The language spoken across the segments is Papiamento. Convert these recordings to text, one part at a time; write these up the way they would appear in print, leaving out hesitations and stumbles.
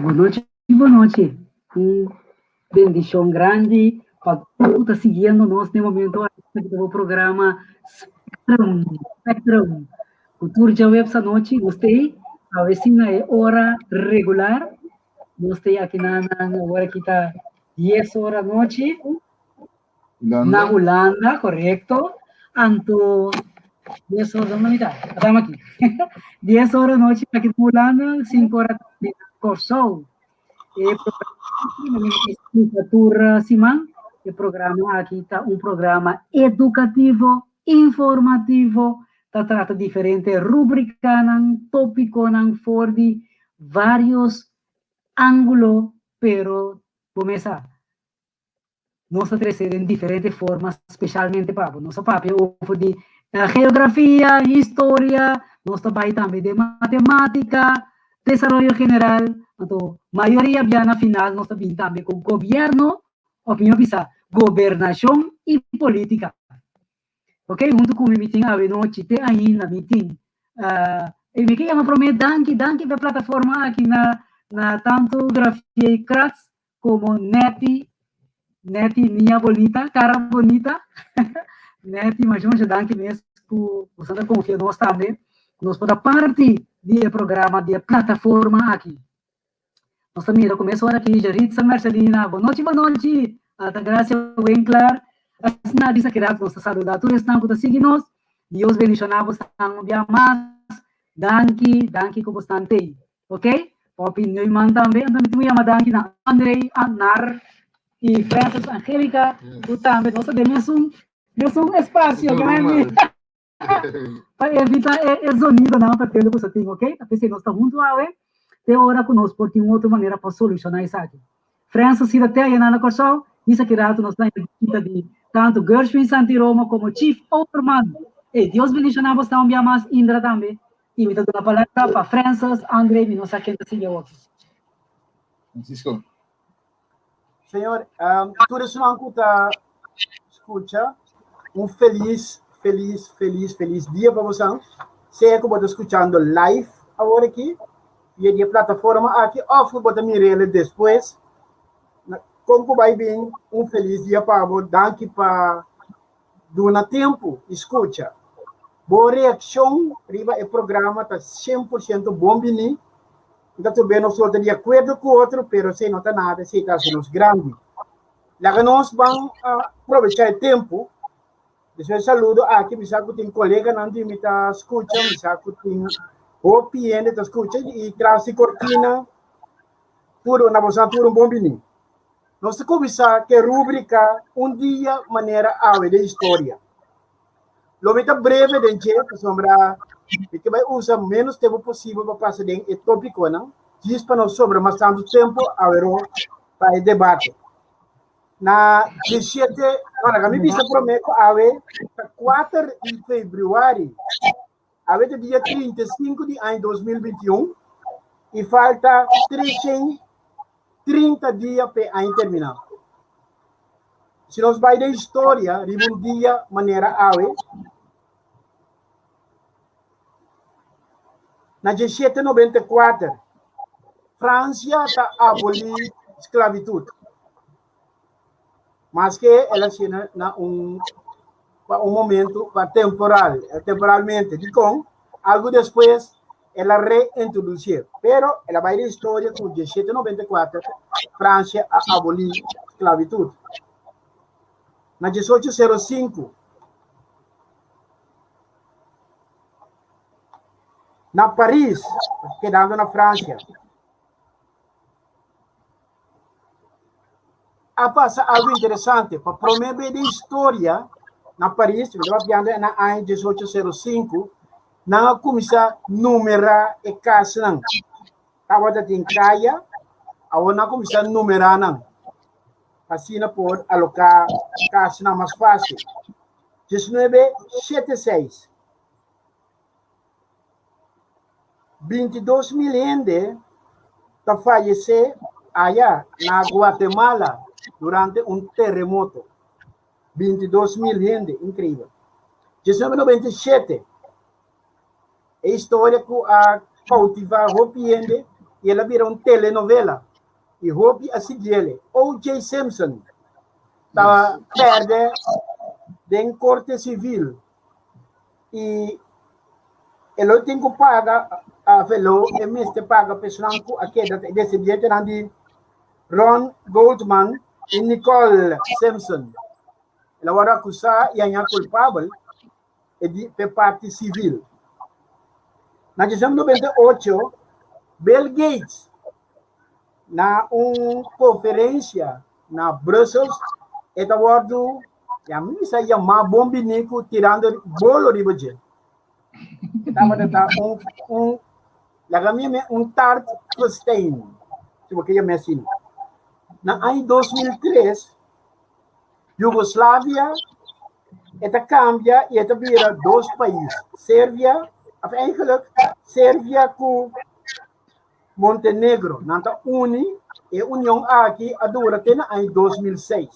Bon nochi, bon nochi. Un bendishon grandi pa tur ku ta siguiendo nos den momento aki ta bo programa Spectrum, Spectrum. Ku tur djaweps anochi nos ta ei, awe si na e ora regular. Nos ta ei aki na awor aki ta dies ora anochi. Hulanda. Na Hulanda, korekto. Anto dies ora, dónde mi ta? Atamo aki. Dies ora anochi aki na Hulanda, sinku ora na Kòrsou. E programa aki, mi explica tur siman, e programa aki ta un programa edukativo, informativo, ta trata diferente rubrikanan, topikonan for di varios ángulo, pero bo mes sa, Nos ta trese den diferente forma specialmente pa bo. Nos a papia over di geografia, historia, nos ta bai tambe den matematica, desaroyo general. Anto mayoria bia na final nos ta bin tambe cu gobierno of mihor bisa gobernacion y politica. Ok, hunto cu mi mi tin awe nochi te ainda mi tin y mi ke yama prome danki, danki pa e plataforma aki na na tanto Grafiey Kratz como Netty, Netty Nia Bonita, cara bonita, Netty masha masha danki mes cu boso ta confia nos tambe, cu nos por ta parti di e programa, di e plataforma aki. Nos ta mira cu mes ora aki Jaritza Mercelina, bonochi bonochi, Altagracia Winkler, asina bisa keda nos ta saluda tur esnan cu ta sigui nos, Dios bendiciona bosnan un bia mas, danki, danki cu bosnan tey. Ok, Poppy Neumann tambe, anto mi tin un yama danki na Andrei, Anar y Francis Angelica, ku tambe nos ta den mesun mesun espacio grandi pa evita e e zonidonan pa tende ku sa tin, ok? Ta p'esei nos ta huntu awe te ora ku nos por tin un otro manera pa solushoná esaki. Francis sida te ayana na Kòrsou, misa ki ratu nos ta haña bishita di tantu Gershwin Santiromo komo Chief Overman. Ey, Dios bendishoná bos ta un bia mas, Indra tambe. Y mi ta duna palabra pa Francis, Andre, mi no sa ken ta sigui awoki. Francisco. Señor, um, tur esnan ku ta skucha, un felis, felis, felis, felis dia pa bosan. Sea ku bo ta skuchando live awor aki, via di e plataforma aki, òf ku bo ta mir'el despues. Kon ku bai bin, un felis dia pa bo. Danki pa Duna tempu i skucha. Bo reakshon riba e programa ta 100% bon biní. N ta tur nos lo ta di akuerdo ku otro, pero esei no ta nada, esei ta hasi nos grandi. Laga nos ban aprovechá e tempu. Despues e saludo aki, mi sa ku tin koleganan di mi ta skucha, mi sa ku tin hopi hende ta skucha i tras di kortina tur na boso tur un bon biní. Nos ta kuminsá ku e rúbrika Un dia manera awe den historia. Lo mi ta breve den dje pasobra mi ke bai usa ménos tempu posibel pa pasa den e tópikonan, djis pa no sobra mas tantu tempu aweró pa e debate. Na diesshete, no, laga mi bisa promé ku awe ta kuater di febrüari. Awe ta dia 35 di aña 2021 i falta 330 dia pa e aña terminá. Si nos bai den historia riba un dia manera awe, na 1794, Fransia ta abolí sklabitut. Maske el a hasié na un pa un momento, pa temporal, temporalmente. Dikon? Algu despues el a reintrodusié. Pero el a bai den historia ku 1794 Fransia a abolí sklabitut. Na 1805, na Paris, kedando na Fransia, A pasa algo interesante. Pa promé bes den historia, na Paris, mi ta papiando na aña 1805, nan a kuminsá numerá e kasnan. Tabata tin kaya, awor nan a kuminsá numerá nan. Asina por aloká kasnan mas fásil. 1976. 22 mil hende ta fayesé aya na Guatemala durante un teremoto. 22 mil hende, inkreibel. 1997, e historia ku a koutivá hopi hende. I el a bira un telenovela. I hopi a siguiele. O.J. Simpson ta perde den korte sivil i e lo tin ku paga a velo e mester paga pa esnan ku a keda e desendientenan di Ron Goldman i Nicole Simpson. El a wòrdu akusá i hañá kulpabel e di p'e parti sivil. Na 1998, Bill Gates na un konferensia na Brussels e ta wòrdu ya mi bisa yamá bon biní ku tirando bolo riba dje. E tabata ta un un laga mi yam'é un tart festijn, si bo ke yam'é asina. Na aña 2003 Yugoslavia e ta kambia i e ta bira dos pais, Servia, of eigenlijk Servia ku Montenegro. Nan ta uni, e union aki a dura te na aña 2006.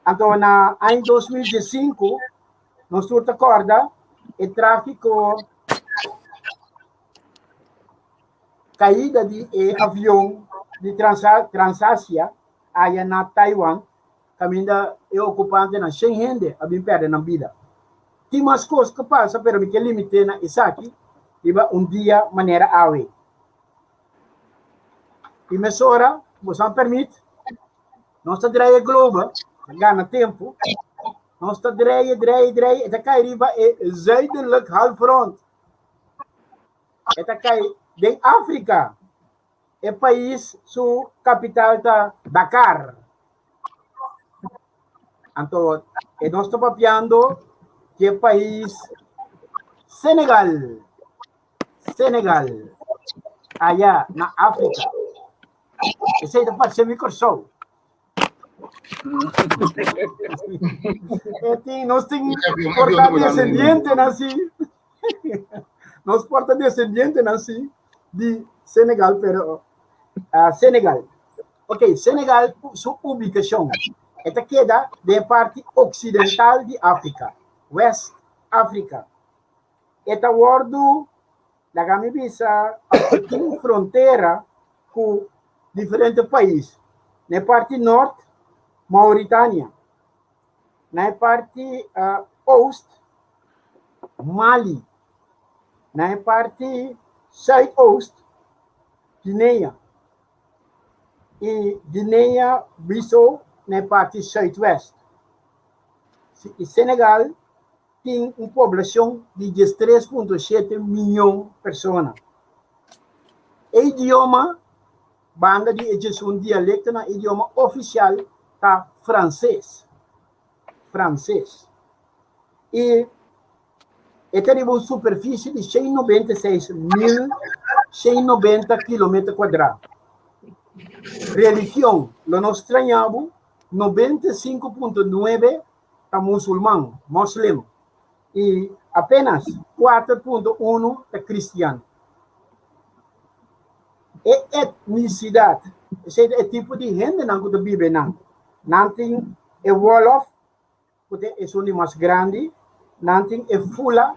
Anto na aña 2015 nos tur ta kòrda e trágiko kaida di e avion di Transasia aya na Taiwan kaminda e okupantenan shen hende a bin pèrdè nan bida. Tin mas kos ku pasa pero mi ke limit'é na esaki riba un dia manera awe. I mesora, boso a permit, nos ta drei e globe, pa gana tempu, nos ta drei, drei, drei, e ta kai riba e zuidelijk halfrond. E ta kai den Afrika. E pais su kapital ta Dakar. Anto e nos ta papiando di e pais Senegal. Senegal, aya na Afrika. Esei ta parse mi Kòrsou. E tin, nos tin por ta descendientenan si. Nos por ta descendientenan si di Senegal, pero uh, Senegal. Ok, Senegal su ubicacion e ta keda den e parti occidental di Afrika, West Afrika. E ta wordu Laga mi bisa e tin frontera ku diferente pais. Na e parti nort, Mauritania. Na e parti oost, Mali. Na e parti zuidoost, Guinea. I Guinea-Bissau na e parti zuidwest. I Senegal tin un poblashon di 13.7 mion persona. E idioma, banda di e 11 dialektonan, e idioma ofisial ta franses. Franses. I e ta riba un superfisie di 196.190 kilometer kuadrá. Religion, lo no straña bo, 95.9 ta musulman, moslim, i apenas 4.1 ta kristian. E etnisidat, esei ta e tipo di hendenan ku ta biba einan. Nan tin e Wolof, ku ta esun di mas grandi, nan tin e Fula,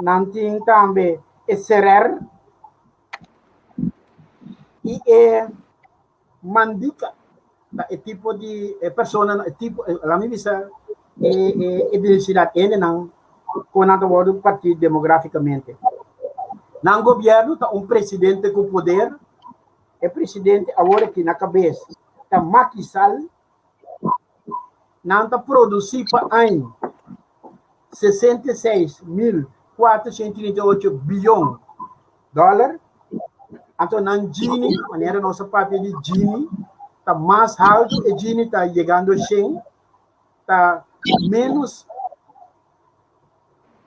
nan tin tambe e Serer i e Mandika ta e tipo di e personanan, e tipo, laat mi bisa e e etnisidad hendenan ku nan ta wòrdu partí demografikamente. Nan gobièrnu ta un presidente ku poder, e presidente awor aki na kabes ta Macky Sall, nan ta produsí pa aña 66.438 biyon dòler. Anto nan Gini, manera nos a papia di Gini, ta mas haltu, e Gini ta yegando shen, ta menos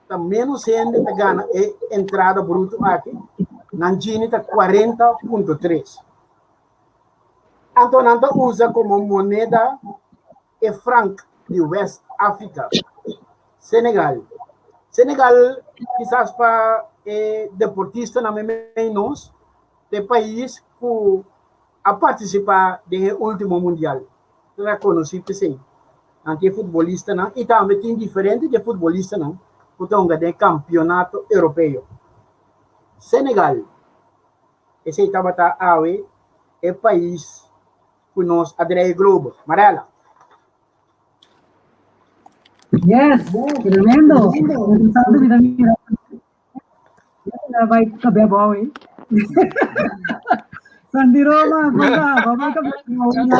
ta menos hende ta gana e entrada bruto aki, nan Gini ta 40.3. Anto nan ta usa komo moneda e frank di West Afrika, Senegal. Senegal kisas pa e deportistanan meimei nos ta e pais ku a partisipá den e último mundial. Ta konosí p'esei. Nan tin e futbolistanan i tambe tin diferente di e futbolistanan ku ta hunga den e kampionato europeo. Senegal. Esei tabata awe e pais ku nos a drei globo. Marella. Yes, tremendo. Interesante mi ta mira. Ya bai kabe abou eh. Sandy Roma, konta, ba bai kabe abou na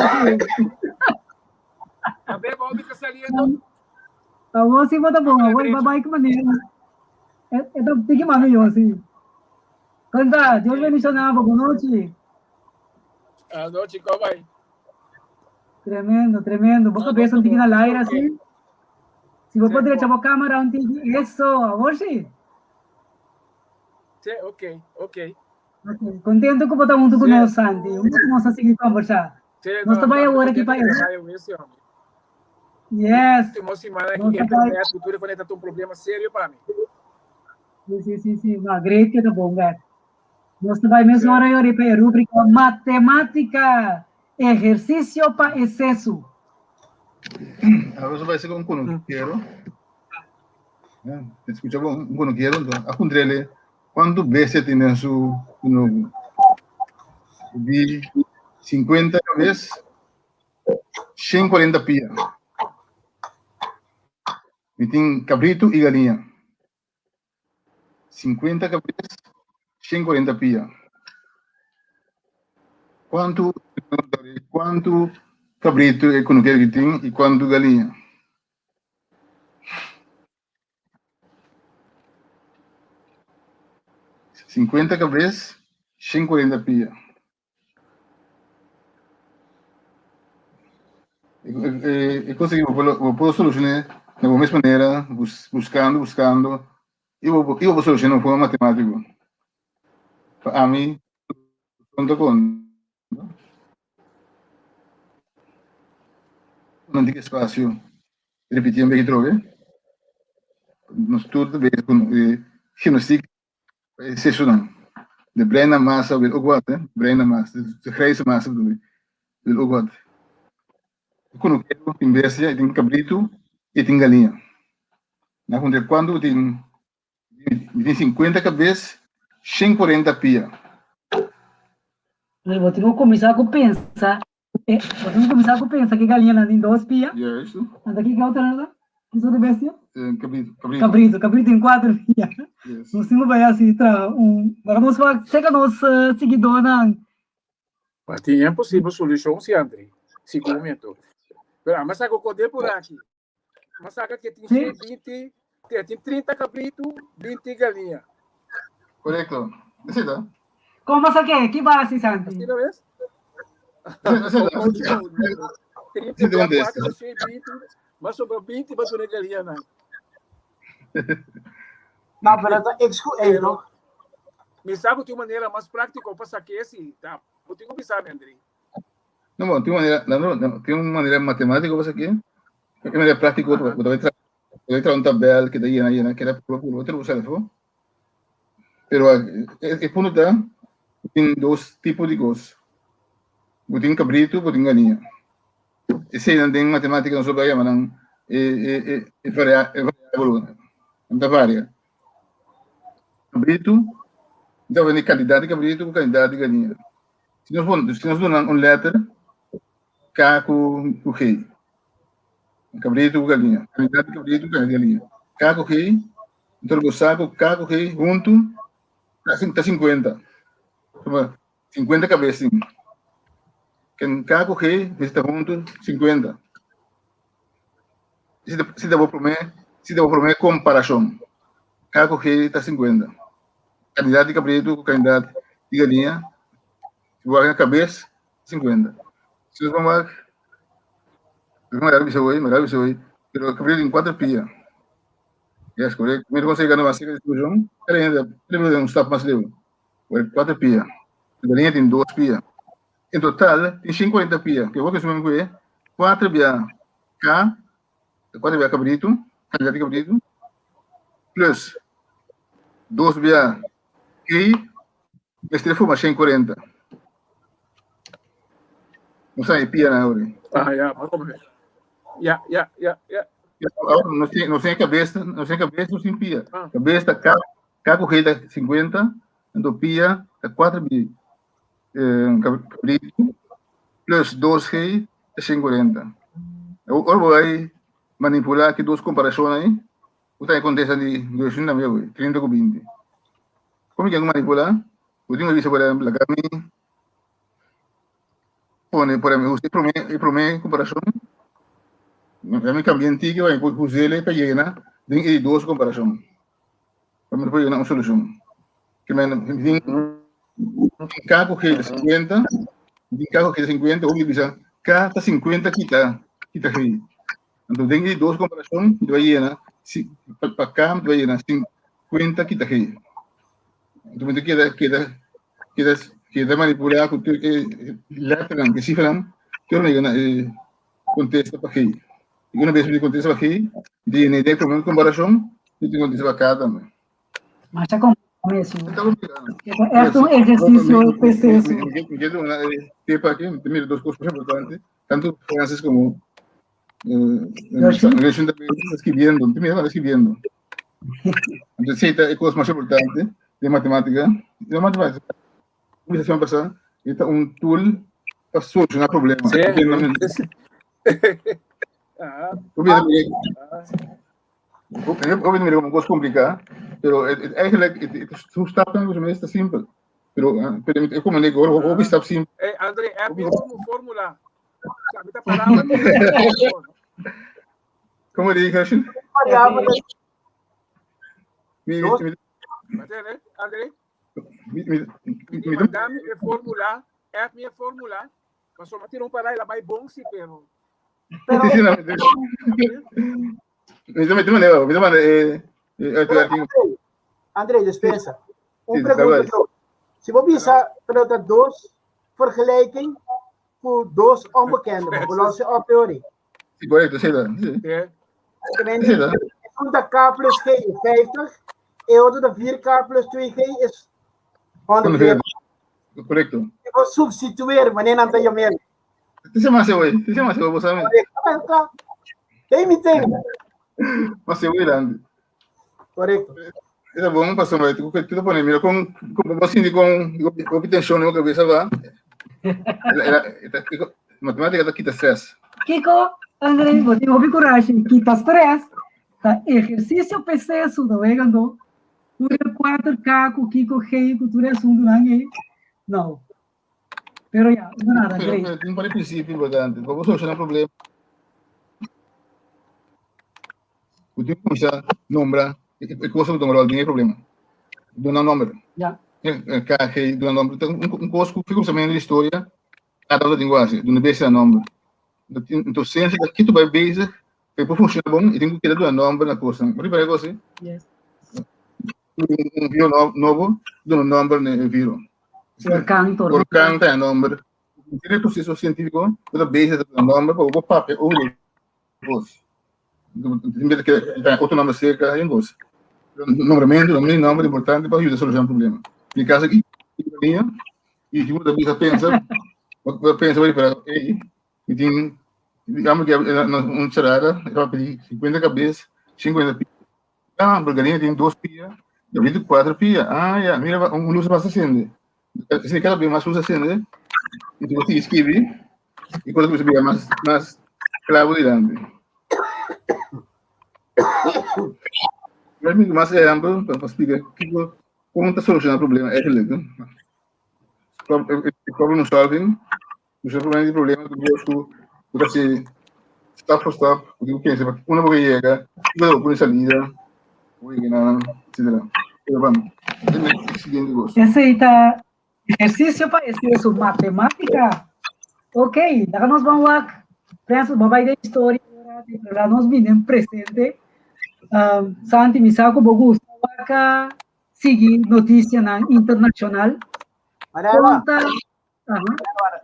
Kabe abou mi ta saliendo. Awor si bo ta bon, awor ba bai ku manera. E ta tiki mami yo si. Konta, Dios bendiciona bo, bon nochi. Anochi, kon bai? Tremendo, tremendo. Bo cabeza un tiki na laira así. Si bo por drecha bo cámara un tiki, eso, awor sí. Sí, ok, ok. Okay. Contento ku bo ta hunto ku nos, Santi. Un ku nos a sigui conversar. Sí, Nos ta no, bai no, awor aki contento pa ku trabalho esse homem. Yes. Último semana Nos que ta bai. internet, cultura conecta un problema serio para mim. Sí, sí, sí, sí. No, great que ta bon, bek. Nos ta bai mesora yori pa e rúbrika Matemátika, Ehersisio pa e sesu. Awor nos bai seka un kunukero. Skucha bon, un kunukero enton a puntr'el kuantu bestia tin den su kunuku. E di sinkuenta kabes, 140 pia. Mi tin kabritu i galiña. 50 kabes, 140 pia. Kuantu kuantu kabritu e kunukero ki tin i kuantu galiña? 50 kabes, 140 pia. E cosa que bo por solucioné na bo mes manera, buscando, buscando, y bo y bo por solucioné na forma matemático. Pa ami, conta con no tin espacio repitiendo aquí trobe. Nos tur ta bezig con gimnastiek. Sesunan. De bruine massa wil ook wat, hè? Bruine massa, de grijze massa bedoel ik. Wil ook wat. E kunukero tin bestia, e tin kabritu, e tin galiña. Na puntra kuantu tin, mi tin 50 kabes, 140 pia. Bo tin ku kuminsá ku pensa Eh, bo tin kuminsá ku pensa ke galiñanan tin dos pia. Juist. Anto kiko otro nan ta? Ki sorto bestia? Eh, cabrito, cabrito. Cabrito, cabrito tin kuater pia. Yes. Nos tin ku bai hasi traha un. Ora nos wak seka nos siguidónan. Ma tin e posibel solushon si, André. Sigur mi anto. Pero a masa ku kode por aki. Ma saka ke tin Sí. 20, tin 30 cabrito, 20 galiña. Correcto. Esei ta. Como sa ke? Ki base, Santi? Así lo ves? Esei ta. 30 Esei ta 4, 6, 20, mas sobra 20 pa tune galiña nan. No, pero ta excu ei, no? Mi sabe tin manera mas práctico pa saque si, ta. Bo tin ku bisa mi, André. No, bon, tin manera, no, no, tin un manera matemático pa esaki. Un manera práctico, bo ta bai tra, bo ta bai traha un tabel que ta yena, yena, keda puro, puro, bo ta usa eso. Pero e, e punto ta, tin dos tipo di cos. Bo tin cabrito, bo tin galiña. Eseinan den matemática nos lo yama nan e, e, e, e, varia, e variabel, nan ta varia. Cabrito, ta vende cantidad di cabrito cu cantidad di galiña. Si nos pon, si nos duna un letter, K ku ku G. Kabritu ku galiña. Kandidat di kabritu ku kandidat di galiña. K ku G, enton bo sa ku K ku G huntu ta ta 50. Tuma 50 kabes tin. Ken K ku G mester ta huntu 50. Si ta si ta bo promé si ta bo promé komparashon. K ku G ta 50. Kandidat di kabritu ku kandidat di galiña, si bo wak na kabes, 50. Si nos ban wak, nos a bisa hoy, nos a bisa hoy, pero kabritu tin kuater pia. Yes, korekto. Mi ta konsega gana mas seka diskushon, kada hende ta kada un stap mas leu. Wak kuater pia. Galiña tin dos pia. En total tin 50 pia. Ke wak esun ku e kuater bia K, kuater bia kabritu, kandidat di kabritu, plus dos bia K, mester forma 140. No sa e pia na ori. Ah, ya, mas o menos. Ya, ya, ya, ya. No tin, no tin cabeza, no tin cabeza, no tin pia. Ah. Cabeza ta K, K ku G ta 50, anto pia ta 4 bi. Kabritu plus 2G ta 140. Ora bo bai manipulá ki dos komparashon ei, bo ta kontesta di Gershwin tambe awe, 30 ku 20. Komo ke manipulá? Bo tin ku bisa por ehèmpel, laga mi pone por ehèmpel usa e promé e promé komparashon, laga mi kambia un tiki pa mi por us'el pa yena den e di dos komparashon. Pa mi por yega na un solushon. Ke men tin K ku G ta 50, tin K ku G ta 50, hopi bisa K ta 50 kita kita G. Anto den e dos komparashon mi ta bai yena si pa pa K mi ta bai yena 50 kita G. Anto mi ta keda keda keda keda manipulá ku tur e letternan, e sifranan, tur mi yega na e kontesta pa G. I una bes mi tin kontesta pa G, mi ta yena e den promé komparashon, mi tin kontesta pa K tambe. Masha complicado mesmo. Está complicado. É um ejercicio preciso. Mi ke duna e tip aki, mi ta mira dos kos importante, tanto Francis komo Gershwin tambe ta skibiendo, mi ta mira nan ta skibiendo. Entonces, esei ta e kos mas importante den matematika. Den matematika, Bisa semana pasá, e ta un tool pa solucionar problema. Sí. Hopi mira como cosa complicada, pero eigenlijk het is su stappen su mes ta simpel. Pero pero e como nego, hopi stap simpel. Eh, André, é como fórmula. Sabe ta palabra. Como di, Gershon? Mi, mi, André? Mi manda mi e formula, app mi e formula, paso mi tira un para ela bai bon si, pero. Pero sí, no, mi mi manda, mi manda eh eh André, dispensa. Un pregunta. Si bo bisa, pero ta dos vergelijking ku dos onbekende, bo los op teorie. Sí, correcto, sí, sí. Sí, Un ta K plus G is 50, e otro ta 4K plus 2G is 140. Correcto. Je moet substituir, wanneer dan je meer. Het is maar zo, het is maar zo, we zijn. Tem me tem. Maar zo, dan. Correcto. Is bom, pastor, maar tu tu pone, mira con con vos sinti con con tensión en cabeza va. Matemática ta kita stress. Kiko, André, bo tin hopi kurashi, kita stress, ta ehersisio pesé su ta wega anto, tur e 4K ku Kiko G ku tur e asuntunan ei, no. Pero ya, no nada, Pero, André. pero tin un par di prinsipio importante. Pa bo soluciona problema, bo tin ku kuminsá nombra e cosa ku ta un ròl den e problema. Duna nomber. Ya. K, G, duna nomber. Ta un kos ku fi kuminsamentu di historia, Cada un ta tin ku hasi, duna bestia nomber. Enton siensia ta kitu bai bezig pa e por funciona bon, e tin ku keda duna nomber na kosnan. Bo ripara e kos ei? Yes. Un viro nobo, duna nomber na e viro. Orkan, tormenta. Orkan ta e nomber. Tin e proseso sientifiko ku ta bezig ta duna nomber pa bo por papia over di e kos. Tin bes ta otro nomber serka e kos. Nombramentu, nomber ta importante pa yuda soluciona problema. Den e kaso aki, I bo ta bisa pensa, bo ta pensa bai para, ei, mi tin, digamos que na un charada, e ta pidi 50 cabes, 50 pia. Ah, pero galiña tin dos pia, cabrito cuatro pia. Ah, ya, mira, un luz mas acende. Asina cada vez mas luz acende, y tu sigui skibi, y cosa cuminsa bira mas, mas claro dilanti. Mas ehempel pa splika kiko Kon ta soluciona problema eigenlijk? Problem solving, dus problema di problema ku Dios ku ku ta hasi stap for stap, ku tin ku pensa pa unda bo ke yega, kiko ta bo pone salida, bo yega na, etcetera. Pero bueno, e siguiente kos. Esei ta ehersisio pa esei su matemátika. Ok, laga nos ban wak. Francis, bo bai den historia ora di pero laga nos bini den presente. Um, Santi, mi sa ku bo gusta wak sigui notisianan internashonal. Manela, Konta, aha.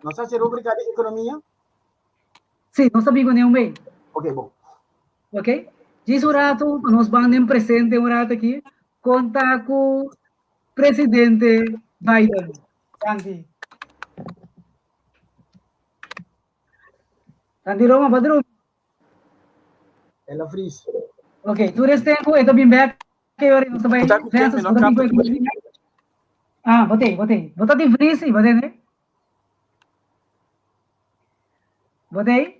nos hasi rubrika di ekonomia? Sí, nos ta bin kuné un bei. Ok, bon. Ok? Djis un rato, pa nos ban den presente un rato aki. Konta ku Presidente Biden. Santi. Santi Roma, padrón. El a fris. Ok, tur es tempo e ta bin bek. Que ora nos ta bai. Tá com Francis, quem? bo ta bin Não Ah, botei, botei. Bota di fris, i botei, né? Bo t'ei?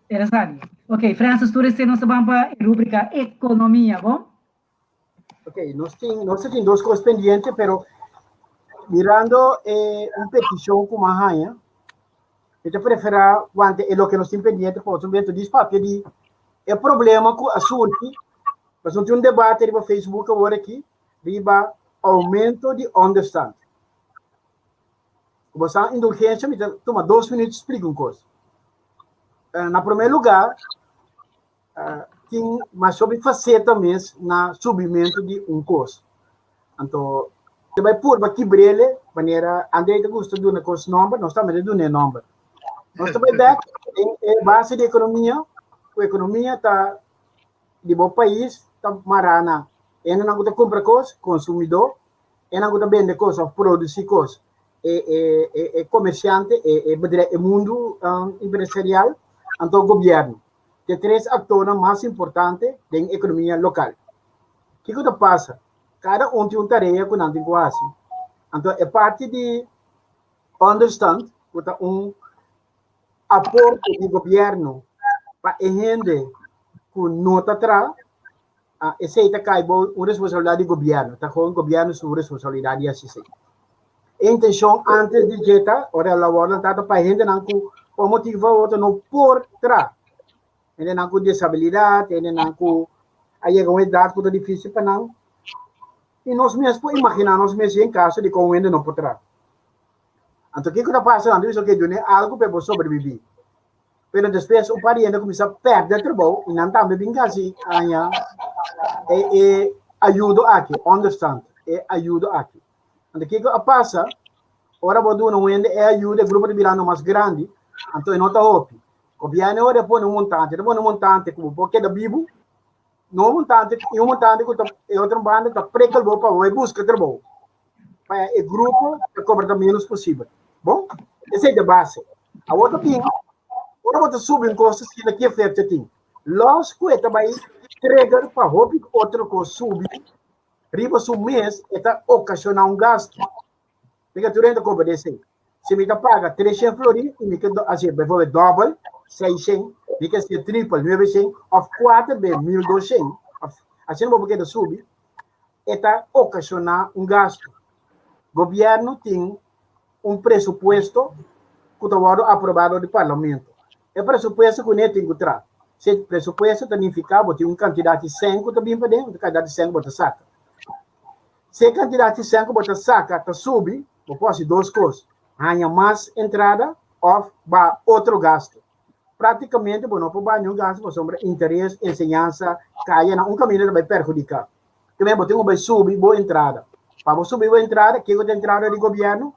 Era sabi. Ok, Francis, tur esei nos ta ban pa e rubrika Ekonomia, bon? Ok, nos tin, nos tin dos kos pendiente, pero mirando eh, un petishon ku m'a haña, mi ta preferá wante e loke nos tin pendiente pa otro momento dis papia di e problema ku a surgi, pasobra tin un debate riba Facebook awor aki riba aumento di onderstand. Ku bo sa indulgensia mi ta tuma dos minuut splika un kos. Eh, na promé lugá, eh, tin mas hopi faseta mes na subimentu di un kos. Anto, te bai purba kibrele, manera André ta gusta duna kos nòmber, nos tambe ta dun'é nòmber. Nos ta bai bèk den e base di ekonomia, ku ekonomia ta di bo pais ta mará na hendenan ku ta kumpra kos, konsumidó, Enan ku ta bende kos òf produsí kos, e e e e komersiante, e e bedrijf, e mundu empresarial, anto gobièrnu. Te tres aktornan mas importante den ekonomia lokal. Kiko ta pasa? Kada un tin un tarea ku nan tin ku hasi. Anto e parti di ònderstand, ku ta un aporte di gobièrnu pa e hende ku no ta traha, esei ta kai bou un responsabilidat di gobièrnu, ta gewoon gobièrnu su responsabilidat di hasi esei. E intenshon antes di dje ta, ora el a wòrdu lantá, ta pa e hendenan ku pa un motibu òf otro no por traha, hendenan ku desabilidat, hendenan ku a yega un edat ku ta difísil pa nan, i nos mes por imaginá nos mes den kaso di kon un hende no por traha. Anto kiko ta pasa? Nan ta bisa, ok, dun'é algu pa e por sobrebibí. Pero despues un par di hende kuminsá pèrdè trabou i nan tambe bin kasi haña e e ayudo aki, onderstand, e ayudo aki. Anto kiko a pasa? Ora bo duna un hende e ayudo, e grupo ta birando mas grandi, anto e no ta hopi. Gobièrnu ora e pone un montante, e ta pone un montante ku bo por keda bibu, no un montante, i un montante ku ta e otro banda ta prikkel bo pa bo bai buska trabou. Pa e grupo ta kobra ta menos posibel. Bon, esei ta base. Awor ta bin, ora bo ta subi un kos asina, ki efekto e tin? Los ku e ta bai trigger pa hopi otro kos subi riba su mes, e ta okashoná un gastu. Mira tur hende kobra di esei. Si mi ta paga treshen florin i mi ke hasi bijvoorbeeld dòbel, seishen, mi ke hasi tripel, nuebeshen, òf kuater be mil doshen, òf asina bo por keda subi, e ta okashoná un gastu. Gobièrnu tin un presupuesto ku ta wòrdu aprobá dor di parlamento. E presupuesto kuné tin ku traha. Si e presupuesto ta nifiká bo tin un kantidat di sèn ku ta bin paden, un kantidat di sèn ku bo ta saka. Si e kantidat di sèn ku bo ta saka ta subi, bo por hasi dos kos, haña mas entrada òf baha otro gastu. Práktikamente bo no por baha niun gastu pasobra interes, enseñansa, kaya na un kaminda ta bai perhudiká. Tambe bo tin ku bai subi bo entrada. Pa bo subi bo entrada, kiko ta entrada di gobièrnu?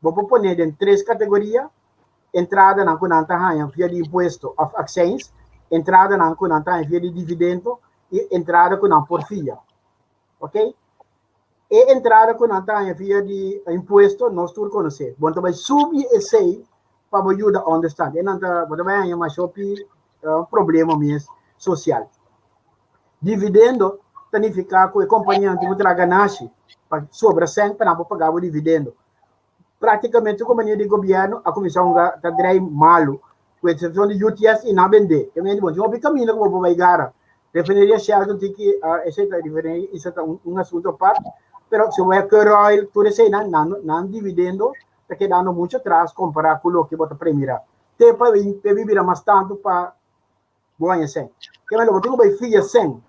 Bo por pone den tres kategoria, entradanan ku nan ta haña via di impuesto òf akseins, entradanan ku nan ta haña via di dividendo i entrada ku nan por fia. Ok? E entrada ku nan ta haña via di impuesto nos tur konosé. Bo ta bai subi esei pa bo yuda ònderstand. E nan ta, bo ta bai haña masha hopi problema mes sosial. Dividendo ta nifiká ku e kompanianan tin ku traha ganashi pa sobra sèn pa nan por paga bo dividendo. Práktikamente tur kompania di gobièrnu a kuminsá hunga ta drei malu, ku eksepshon di UTS i nan bendé. Ke mende bo tin hopi kaminda ku bo por bai gara. Refineria Shell tin ki esei ta refineria esei ta un asuntu apart, pero si bo bai Curoil tur eseinan nan nan dividendo ta kedando muchu atras kompará ku loke bo ta premirá. Te pa bira mas tantu pa Bo haña sèn. Ke men lo bo tin ku bai fia sèn.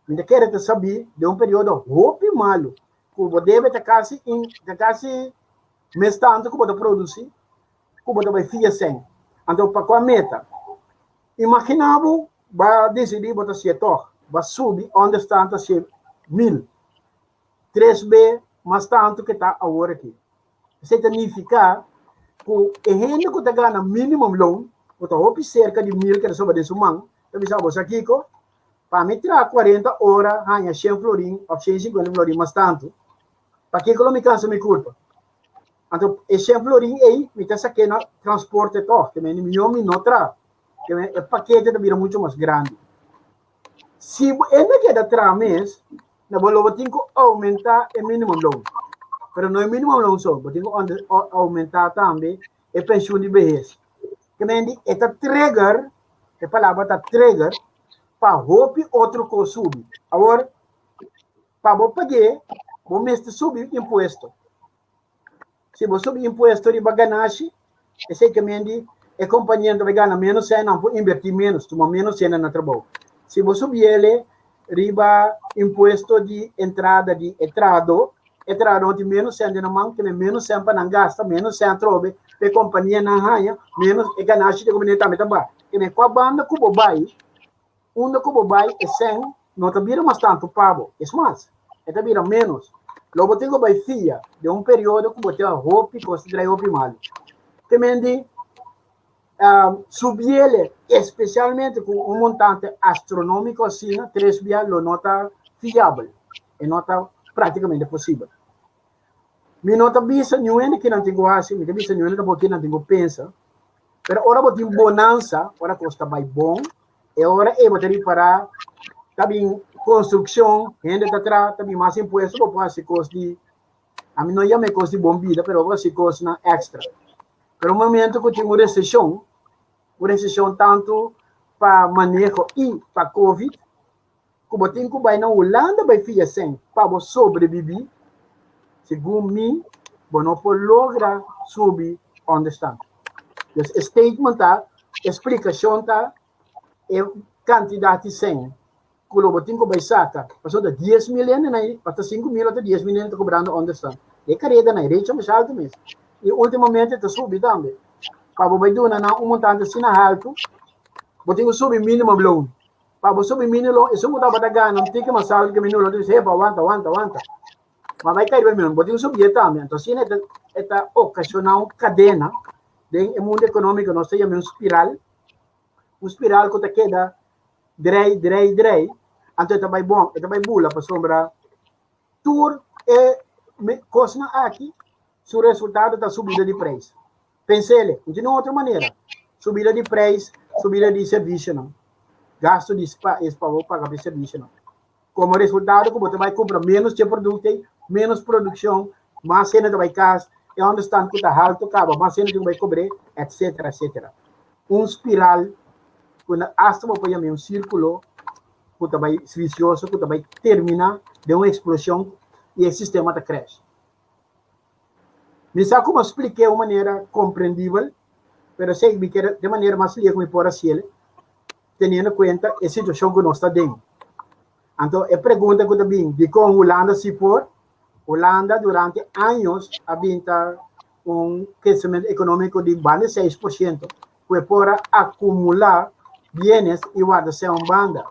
Mi ta kere ta sabí den un periodo hopi malu ku bo debe ta kasi in ta kasi mes tantu ku bo ta produsí ku bo ta bai fia sèn. Anto pa kua meta? Imaginá bo ba disidí bo ta hasié tòg, ba subi ònderstan ta hasié mil, tres be mas tantu ke ta awor aki. Esei ta nifiká ku e hende ku ta gana minimum loan, ku ta hopi serka di mil ku ta soba den su man, ta bisa bo sa kiko? Pa mi traha kuarenta ora haña shen florin òf shen sinkuenta florin mas tantu, pakiko lo mi kansa mi kurpa? Anto e shen florin ei mi ta sak'é na transporte tòg, ke mende mihó mi no traha, ke mende e pakete ta bira muchu mas grandi. Si bo e no keda traha mes, na bo lo bo tin ku oumentá e minimum loan. Pero no e minimumloon so, bo tin ku oumentá tambe e penshun di behes. Ke men di e ta trigger, e palabra ta trigger, pa hopi otro kos subi. Awor, pa bo pag'é, bo mester subi impuesto. Si bo subi impuesto riba ganashi, esei ke men di e kompania ta bai gana ménos sèn, nan por invertí ménos, tuma ménos hende na trabou. Si bo subi ele riba impuesto di entrada di e trahadó, e trahadó tin ménos sèn den nan man, ke men ménos sèn pa nan gasta, ménos sèn atrobe pa e kompanianan haña, ménos e ganashi di e kompania tambe ta baha. Ke men kua banda ku bo bai, unda ku bo bai e sèn no ta bira mas tantu pa bo. Es mas, e ta bira ménos. Lo bo tin ku bai fia den un periodo ku bo tin hopi kos ta drai hopi malu. Ke men di subiele, espesialmente ku un montante astronómiko asina, tres bia lo no ta fiabel, e no ta práktikamente posibel. Mi no ta bisa niun hende kinan tin ku hasi, mi ta bisa niun hende tampoko kinan tin ku pensa, pero ora bo tin bonansa, ora kos ta bai bon, e ora ei bo ta ripará ta bin konstrukshon, hende ta traha, ta bin mas impuesto, bo por hasi kos di, ami no yama e kos di bon bida, pero bo por hasi kosnan èkstra. Pero un momento ku tin un reseshon, un reseshon tantu pa maneho i pa covid, ku bo tin ku bai na Hulanda bai fia sèn pa bo sobrebibí, segun mi, bo no por logra subi ònderstan. Dus e statement ta, e splikashon ta e kantidat di sèn ku lo bo tin ku bai saka, pasobra ta 10,000 hende na ei, òf ta 5,000 òf ta 10,000 hende ta kobrando ònderstan. E kareda na ei, recho masha altu mes. I últimamente ta subi tambe. Pa bo bai duna nan un montante asina haltu, bo tin ku subi minimum loan. Pa bo subi minimum loan, esun ku tabata gana un tiki mas altu ku minimum loan, ta bisa, epa, wanta, wanta, wanta. Ma bai kai riba minimum, bo tin ku subié tambe. Anto asina e ta okashoná un kadena den e mundu ekonómiko, nos ta yama un spiral, un spiral ku ta keda drei, drei, drei, anto e ta bai bon, e ta bai bula pasobra tur e kosnan aki su resultado ta subida di preis. Pensele, no tin otro manera. Subida di preis, subida di servisionan, gasto di spa es pa bo paga pa e servisionan. Komo resultado ku bo ta bai kumpra ménos dje produkto ei, ménos produkshon, mas hende ta bai kas, e ònderstant ku ta haltu kaba, mas hende tin ku bai kobr'é, etsetera, etsetera. Un spiral ku na asta bo por yam'é un sírkulo ku ta bai visioso ku ta bai terminá den un eksploshon i e sistema ta crash. Mi sa ku bo splik'é un manera komprendibel, pero esei mi kier den manera mas lihe ku mi por hasiel, teniendo kuenta e situashon ku nos ta den. Anto e pregunta ku ta bin, dikon Hulanda si por? Hulanda durante años a bin ta un kresementu ekonómiko di banda di 6%, ku e por a akumulá bienes i warda sèn un banda.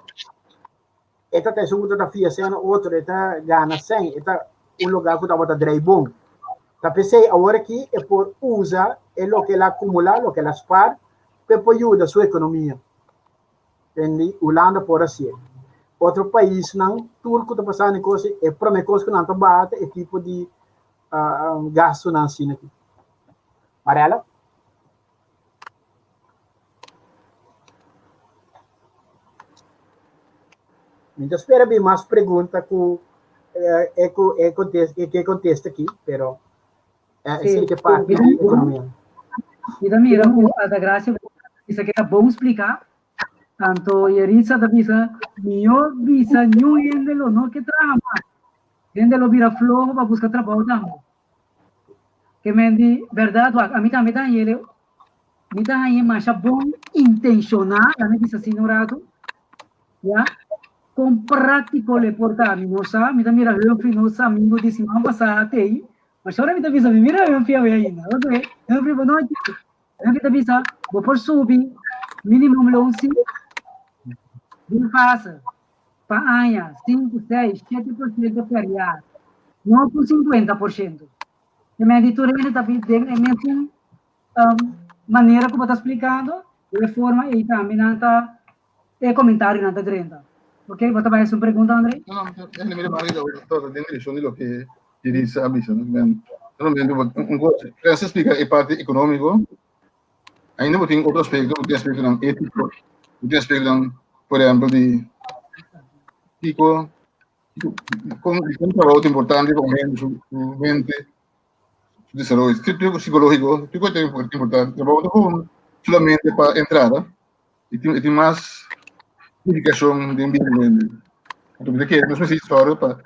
E ta ta esun ku ta ta fia sèn na otro, e ta gana sèn, e ta un lugá ku tabata drei bon. Ta p'esei awor aki e por usa e loke el a akumulá, loke el a spar, pa e por yuda su ekonomia. Tende Hulanda por hasié. Otro paisnan tur ku ta pasando e kos ei, e promé kos ku nan ta baha ta e tipo di gastunan asina aki. Marella? Mi ta spera bin mas pregunta ku e ku e kontesta e ke kontesta aki, pero esei ta parti di ekonomia. Mi ta mira ku Altagracia bisa ke ta bon spliká, anto Yeritza ta bisa mihó bisa niun hende lo no ke traha mas, hende lo bira floho pa buska trabou tambe. Ke men di bèrdat wak, ami tambe ta hañ'e mi ta hañ'e masha bon intenshoná, laga mi bisa asina un ratu, ya, kon práktiko lo e por ta, mi no sa, mi ta mira Humphrey nos amigo di siman pasá atei, masha ora mi ta bisa mi mira Humphrey awe ainda, oke, Humphrey bonochi, Humphrey ta bisa bo por subi minimum loan si, bin fásil. Pa aña, 5, 6, 7% per jaar, no ku 50%. Te men di tur hende ta bin den e mesun um, manera ku bo ta splikando, di e forma ei tambe nan ta, e komentarionan ta drenta. Ok, bo ta bai hasi un pregunta, André? No, no, mi mira mari ta den direkshon di loke Iris a bisa. Men, un kos, Francis splika e parti ekonómiko, Ainda bo tin otro aspecto, bo tin aspectonan ético, bo tin aspectonan, por ehempel, di kiko, Kon kon trabou ta importante pa un hende su mente, su desaroyo, tur psikológiko, tur kos ta importante. Trabou no ta solamente pa entrada, e tin e tin mas nifikashon den bida di hende. Anto mi ta kere nos mester sòru pa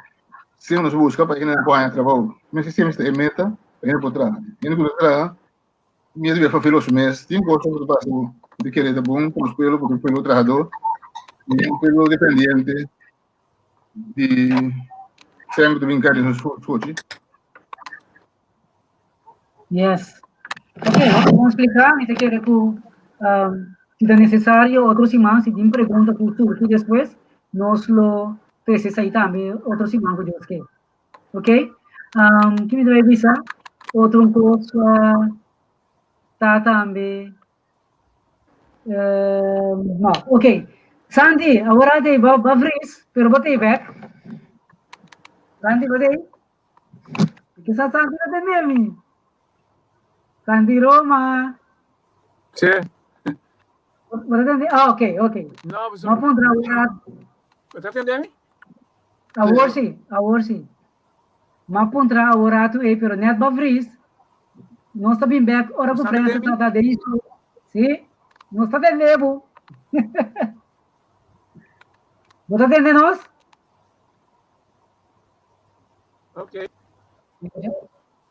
siempre nos buska pa hende por haña trabou. Mester siempre ta e meta pa hende por traha. Hende ku no traha miedu di fulfil su mes. Tin cosas ku ta pasa ku ta kere ta bon pa nos pueblo, porque un pueblo trahador i un pueblo dependiente di sèn ku ta bin kai den nos sochi. Yes. Ok, hopi bon spliká. Mi ta kere ku um, si ta nesesario otro siman, si tin pregunta ku surgi despues, nos lo trese esei tambe otro siman ku Dios ke. Ok? Um, ki mi ta bisa? Otro un kos uh, ta tambe uh, no, ok. Sandy, awor te ba, ba vries, pero ba te back. Sandy, ba te? Kisa Sandy no tende mi. Sandy Roma. Sí. Bo ta tende? Ah, ok, ok. No, Ma puntra awor. Bo ta tende mi? Awor sí, awor sí. Ma puntra awor ratu ei, pero net ba vries. Nos ta bin bek ora ku Frans ta trata de isu. Sí, nos ta tende bo. Bo ta tende nos? Ok.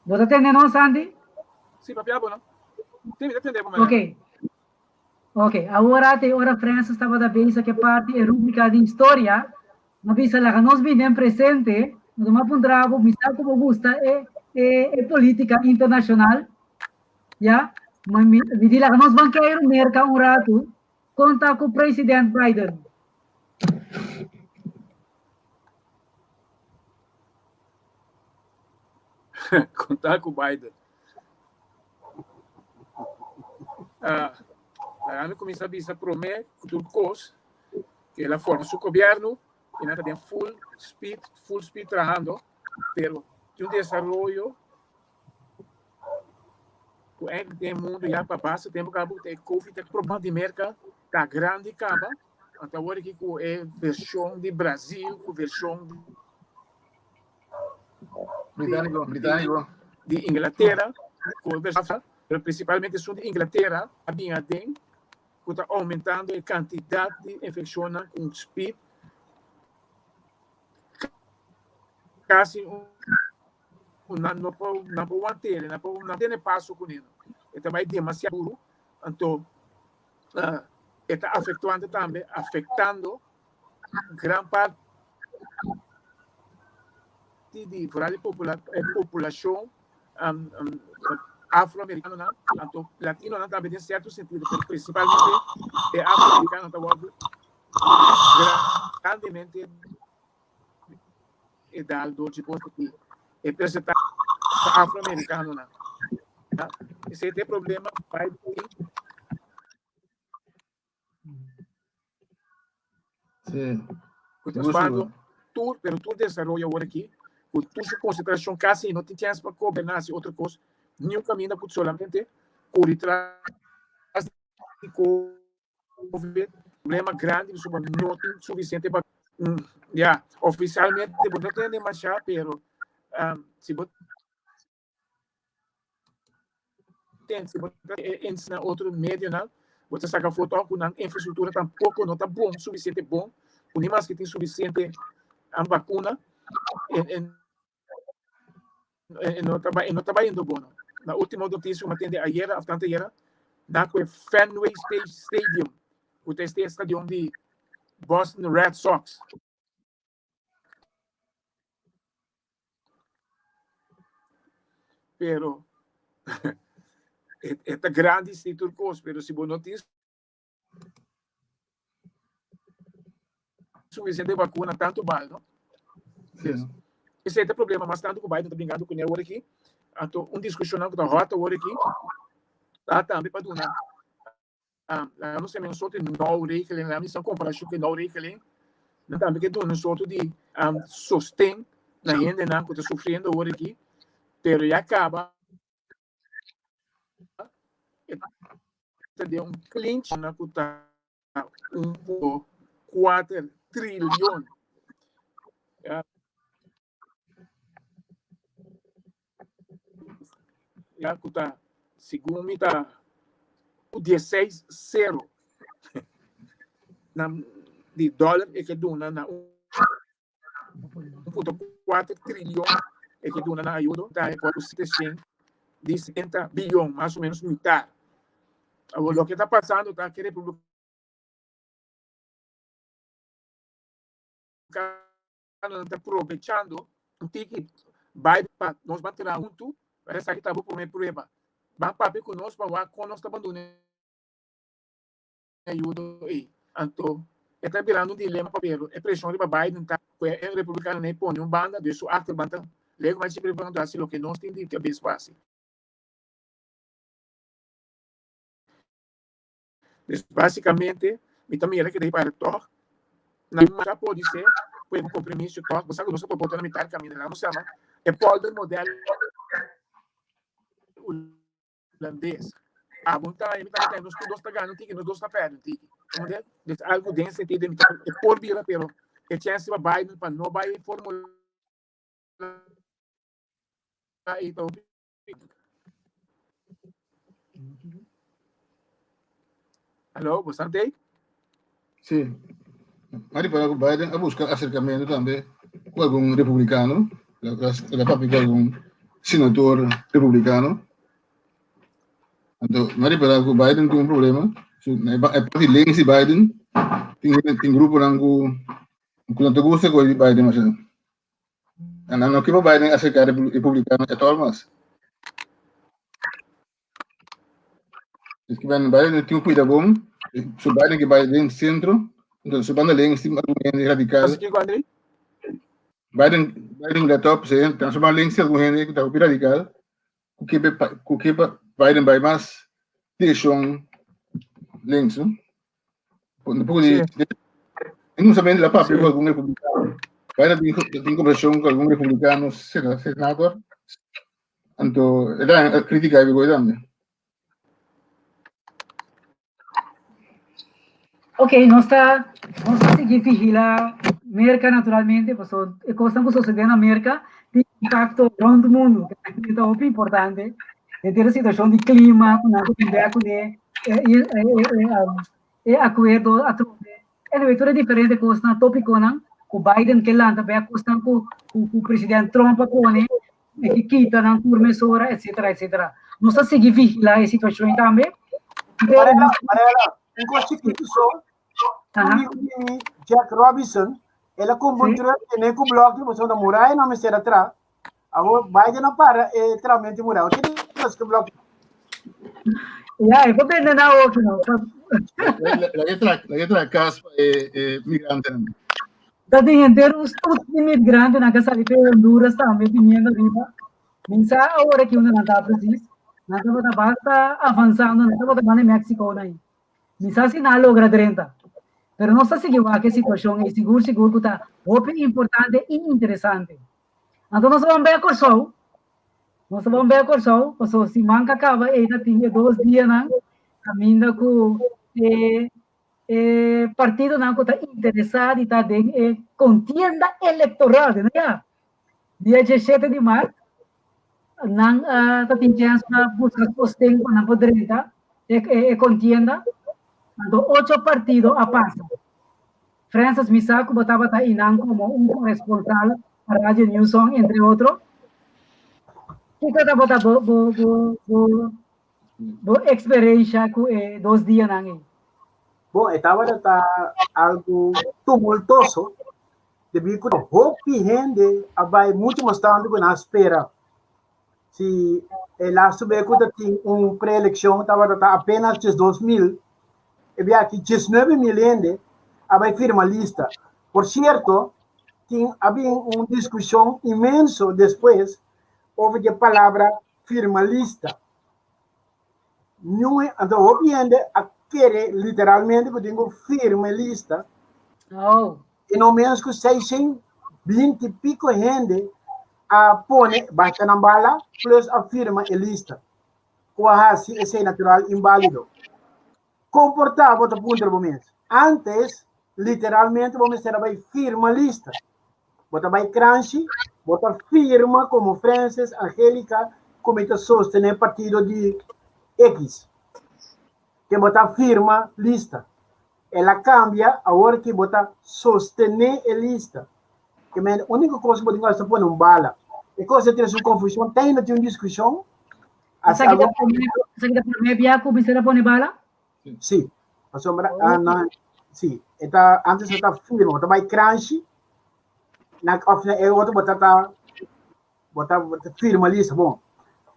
Bo ta tende nos, Sandy? Sí, papia bo no. Sí, mi ta tende bo, Ok. Ok, awor ate ora Francis tabata bezig ke parti e rubrika di historia, mi a bisa laga nos bini den presente, anto mi a puntra bo, mi sa ku bo gusta e e e politika internashonal, ya, mi mi di laga nos ban keiru Merka un ratu, kon ta ku president Biden? Kon ta ku Biden? Uh, laga mi kuminsá bisa promé ku tur kos ku el a forma su gobièrnu i nan ta den full speed, full speed trahando, pero tin un desaroyo ku eigenlijk den mundu ya pa basta tempu kaba ku e covid ta problema di Merka ta grandi kaba, anto awor aki ku e vershon di Brazil ku vershon di Británico, británico. Di Inglaterra, pero principalmente esun di Inglaterra a bin aden cu ta aumentando e cantidad di infeccionnan cu un speed casi un nan no por nan por want'e, nan por nan tene paso cune. E ta bay demasiado duro, anto e ta afectuando tambe, afectando gran parti di vooral e populacion afroamericanonan, anto latinonan tambe den cierto sentido, pero principalmente e afroamericanonan ta wordo grandemente e dal door dje cos aki, e percentahe afroamericanonan. Esey ta e problema bai di Sí. Ku ta spando tur, pero tur desaroyo awor aki, ku tur su konsentrashon kasi no tin chèns pa goberná hasi otro kos, niun kaminda ku solamente kuri tras di covid, problema grandi pasobra no tin sufisiente pa ya, ofisialmente bo no tende mashá, pero si bo ten, si bo ta ens na otro medionan, bo ta saka foto ku nan infrastruktura tampoko no ta bon, sufisiente bon, ku ni maske tin sufisiente bakuna, en, en, en no ta, en no ta bayendo bon. Na último notisia ku mi a tende ayera òf tantu ayera, na ku e Fenway Stadium, ku ta este stadion di Boston Red Sox, Pero e ta grandi si tur kos, pero si bo no tin sufisiente bakuna tantu bal, no? Sí. Esei ta e problema mas tantu ku Biden ta bringando kuné awor aki. Anto un diskushonnan ku ta hòt awor aki ta tambe pa duna Laga nos tene un sorto di nouregeling, laga mi sa komparashon ku e nouregeling, nan tambe ke duna un sorto di sosten na hendenan ku ta sufriendo awor aki, pero ya kaba e ta den un clinch ku ta 1.4 trilion. Ya ku ta segun mi ta 16 sero na di dòler e ke duna na 1.4 trilion e ke duna na ayudo ta e ku 770 billion mas o menos mitar. Awor loke ta pasando ta ke republikano ta probechando un tiki Biden pa nos ban traha huntu, pero esaki ta bo prome prueba. Ban papia ku nos pa wak kon nos ta ban duna e ayudo ei. Anto e ta birando un dilema pa pero e preshon riba Biden ta ku e republikanonan ei pone un banda, dus su achterban ta lego mas e republikano ta hasi loke nos tin di kabes pa hasi. Dus básicamente, mi ta mira que de para toch, na mara pode ser, pues un compromiso toch, você sabe, nós por botar na mitad caminho, lá não chama, é polder modelo holandês. Ah, bom, tá, mi tá, nós dois tá ganhando tiki, nós dois tá perdendo tiki. Entendeu? Dus algo den sentido, mi tá, é por vira, pero é chance para Biden para não vai formular e então Aló, bo sante? Sí. Mari para ku Biden a buska aserkamentu tambe ku algun republikano, el a papia ku algun senador republikano. Anto, mari para ku Biden tin un problema, su, e parti links di Biden tin tin gruponan ku ku no ta gusta ku Biden masha. Nan no ke pa Biden aserká republikano at all mas. Es ke Biden Biden tin kuida bon, so Biden ke bai den sentro, entonces su banda links tin algun hende radikal. Así kiko, André? Biden Biden let op, se tan su banda links tin algun hende ku ta hopi radikal, ku ke ku ke pa Biden bai mas direkshon links, no? Un poco di, Sí. Ningun sabiendo la papia Sí. con algún republicano. Biden tin conversación con algún republicano senador. Anto, era crítica de tambe. Ok, nos ta, nos ta sigui vigila Merca naturalmente, paso e cosnan cu sucede na Merca tin impacto rond mundo, que ta hopi importante. Den e situacion di clima, cu nan tin bek cune, e, e, e, e, e acuerdo atrobe. Anyway, tur e diferente cosnan, topiconan, cu Biden ke lanta bek cosnan cu, cu, cu president Trump a pone, e ke kita nan tur mesora, etcetera, etcetera. Nos ta sigui vigila e situacion tambe. Pero Marela, nos- Marela, un kos chikitu so. Amigo di mi, Jack Robinson, el a kumpra un truck tene ku blòki, pasobra muraya no mester a tra. Awor Biden a para e tramentu di muraya. Awor tin dos ku blòki. Ya, e por bende na otro, no. La letra cas pa e, e migrantenan. Ta tin henter un stoet di migrantenan ku a sali pe Honduras tambe biniendo riba. Mi sa awor aki unda nan ta precies. Nan tabata basta avansando, nan tabata banda Mexico na ahi. Mi sa si nan a logra drenta. Pero nos ta sigui wak e situashon ei sigur sigur ku ta hopi importante i interesante. Anto nos a ban bai a Kòrsou. Nos a ban bai a Kòrsou pasobra siman ku a kaba ei ta tin e dos dianan kaminda ku e e partidonan ku ta interesá di ta den e kontienda elektoral, no ya? Dia diesshete di mart nan ta tin chèns pa buska sosten pa nan por drenta e e kontienda. Anto ocho partido a pasa. Francis mi sa ku bo tabata einan komo un koresponsal pa Radio New Song entre otro. Kiko tabata bo bo bo bo bo eksperensha ku e dos dianan ei? Bon, e tabata ta algu tumultoso debí ku hopi hende a bai muchu mas tantu ku nan a spera. Si e lastu be ku ta tin un preelekshon tabata ta apenas 12.000, E bia aki 19.000 hende a bai firma lista. Por sierto, tin a bin un diskushon inmenso despues over di e palabra firma lista. Niun, anto hopi hende a kere literalmente ku tin ku firma e lista. Oh. I no menos ku 620 i piko hende a pone basha nan bala plus a firma e lista. ku a hasi esei natural inválido. Komportá bo ta puntra bo mes. Antes, literalmente bo mester a bai firma lista. Bo ta bai kranshi, bo ta firma komo Francis, Angelica, ku mi ta sostené partido di X. Ke bo ta firma lista. El a kambia awor ki bo ta sostené e lista. Ke men úniko kos ku bo tin ku hasi ta pone un bala. E kos a trese un konfushon, te ainda tin un diskushon. Esaki ta promé, esaki ta promé bia ku mester a pone bala? Sí, pasobra ah, na, sí, e ta, antes e ta firma, bo ta bai kranshi, na, of na e otro bo ta ta, bo ta, bo ta firma lista. Bon,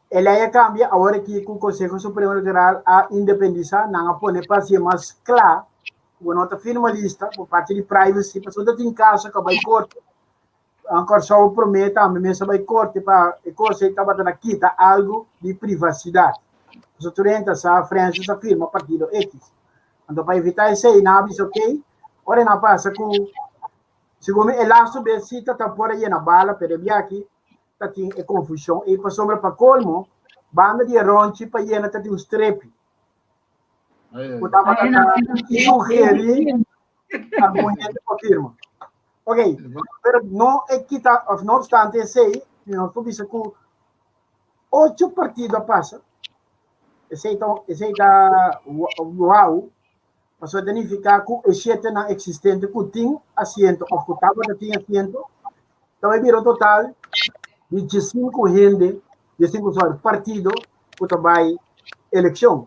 e lei a kambia awor aki ku Konseho Supremo Elektoral a independisá, nan a pone pa hasié mas kla, ku bo no ta firma lista, por parti di privacy, pasobra ta tin kaso ku a bai korte. An Kòrsou promé tambe mes a bai korte pa e kos ei tabata na kita algu di privasidat. Pasobra tur hende ta sa Francis a firma partido X. Anto pa evitá esei nan a bisa okey, ora nan a pasa ku segun mi e lastu bes si ta ta por a yena bala pero e biaha ta tin e konfushon ei pasobra pa kolmo banda di e ronchi pa yena ta tin un strepi ku tabata ta sugerí algun hende pa firma. Ok, pero no e kita, of no obstante esei, nos por bisa ku ocho partido a pasa. Esei ta, esei ta wow, pasobra ta nifiká ku e shetenan eksistente ku tin asiento of ku tabata tin asiento, ta bai bira un total di diesinku hende, diesinku sorry, partido ku ta bai elekshon.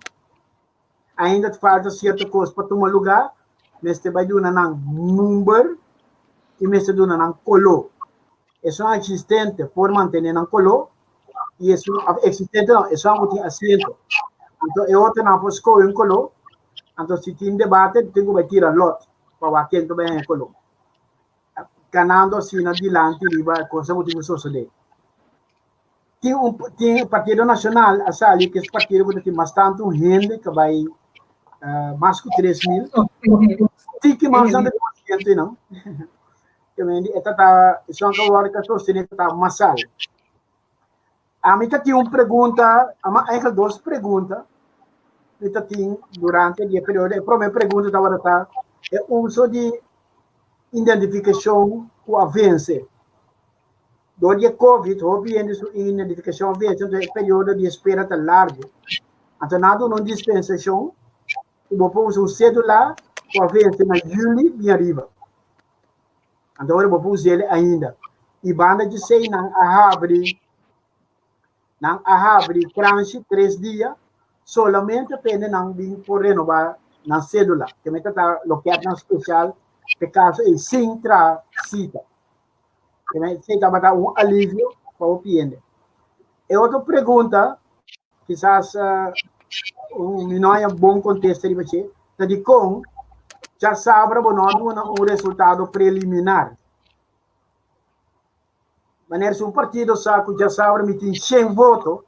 Ainda ta falta sierto kos pa tuma lugá, mester bai duna nan number i mester duna nan koló. Esun eksistente por mantené nan koló i esun eksistente no, esun ku tin asiento. Anto e otronan por skohe un koló, anto si tin debate tin ku bai tira lòt pa wak ken ta bai haña koló. Ganando asina dilanti riba kos ku tin ku sosodé. Tin un tin Partido Nacional a sali ku es partido ku ta tin mas tantu hende ku bai mas ku 3000. Tiki mas dan 200 no. Ke men e ta ta esun ku awor ta sostené ta masal. Ami ta tin un pregunta, ama eigenlijk dos pregunta mi ta tin durante di e periodo. E promé pregunta tabata ta e uso di identifikashon ku a vense. Dor di e Covid, hopi hende su identifikashon a vense, entonces e periodo di espera ta largu. Anto nan a duna un dispensashon ku bo por usa un sedula ku a vense na juli bin ariba. Anto ora bo por us'el ainda. I banda djesei nan a habri nan a habri kranshi tres dia solamente pa hende nan bin por renobá nan sedula. Ke mester ta lokètnan spesial p'e kaso ei sin traha sita. Esei tabata un alivio pa hopi hende. E otro pregunta, kisas mi no haña bon kontesta riba dje, ta dikon djasabra bo no a duna un resultado preliminar? Manera si un partido sa ku djasabra mi tin shen voto,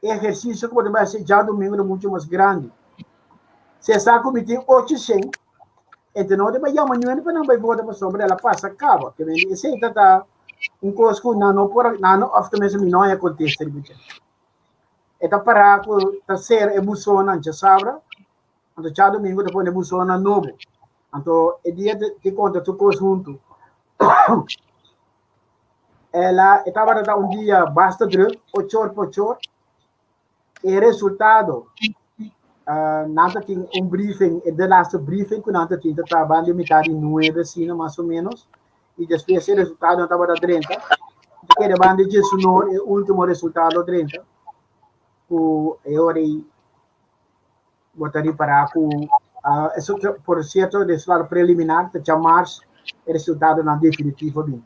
e ehersisio ku bo ta bai hasi djadumingu ta muchu mas grandi. Si e sa ku mi tin 800, ente no ta bai yama niun hende pa nan bai vota pasobra el a pasa kaba. Ke men esei ta ta un kos ku nan no por, nan no, òf tenminste mi no haña kontesta riba dje. E ta pará ku ta sera e busonnan djasabra, anto djadumingu ta pone e busonnan nobo. Anto e dia di konta tur kos huntu. El a, e tabata ta un dia basta druk, ochor pa ochor. E resultado, nan ta tin un briefing, e de laatste briefing ku nan ta tin ta ta banda di mitad di nuebe asina mas o menos, i despues e resultado nan tabata drenta. Ta keda banda di diesunor e ultimo resultado drenta, ku e ora ei bo ta ripará ku eso por sierto e resultado preliminar ta djamars e resultadonan definitivo bin.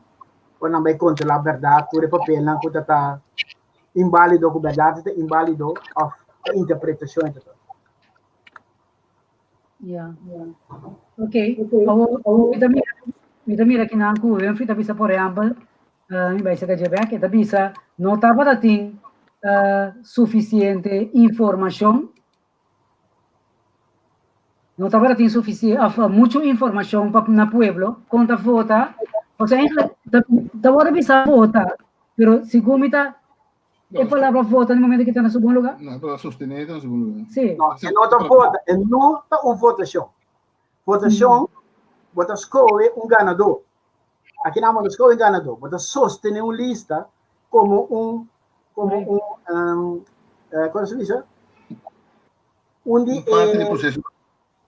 Ora nan bai kontrolá bèrdat tur e papelnan ku ta ta inválido ku bèrdat ta inválido òf ta interpretashon e ta ta. Ya. Ok. Awor, mi ta mira, mi ta mira kinan ku Humphrey ta bisa por ehèmpel, mi bai saka dje bèk, e ta bisa no tabata tin sufisiente informashon, no tabata tin sufisiente òf muchu informashon pa na pueblo kon ta vota, osea eigenlijk ta ta wòrdu bisa vota, pero segun mi ta e palabra vota na e momento aki ta na su bon lugá? No, e palabra sostené ta na su bon lugá. Sí. No, e no ta vota, e no ta un votashon. Votashon, bo ta skohe un ganadó. Aki nan bo no skohe un ganadó, bo ta sostené un lista komo un. Komo un, um, eh, kon se bisa? Un di Parte di e, proseso.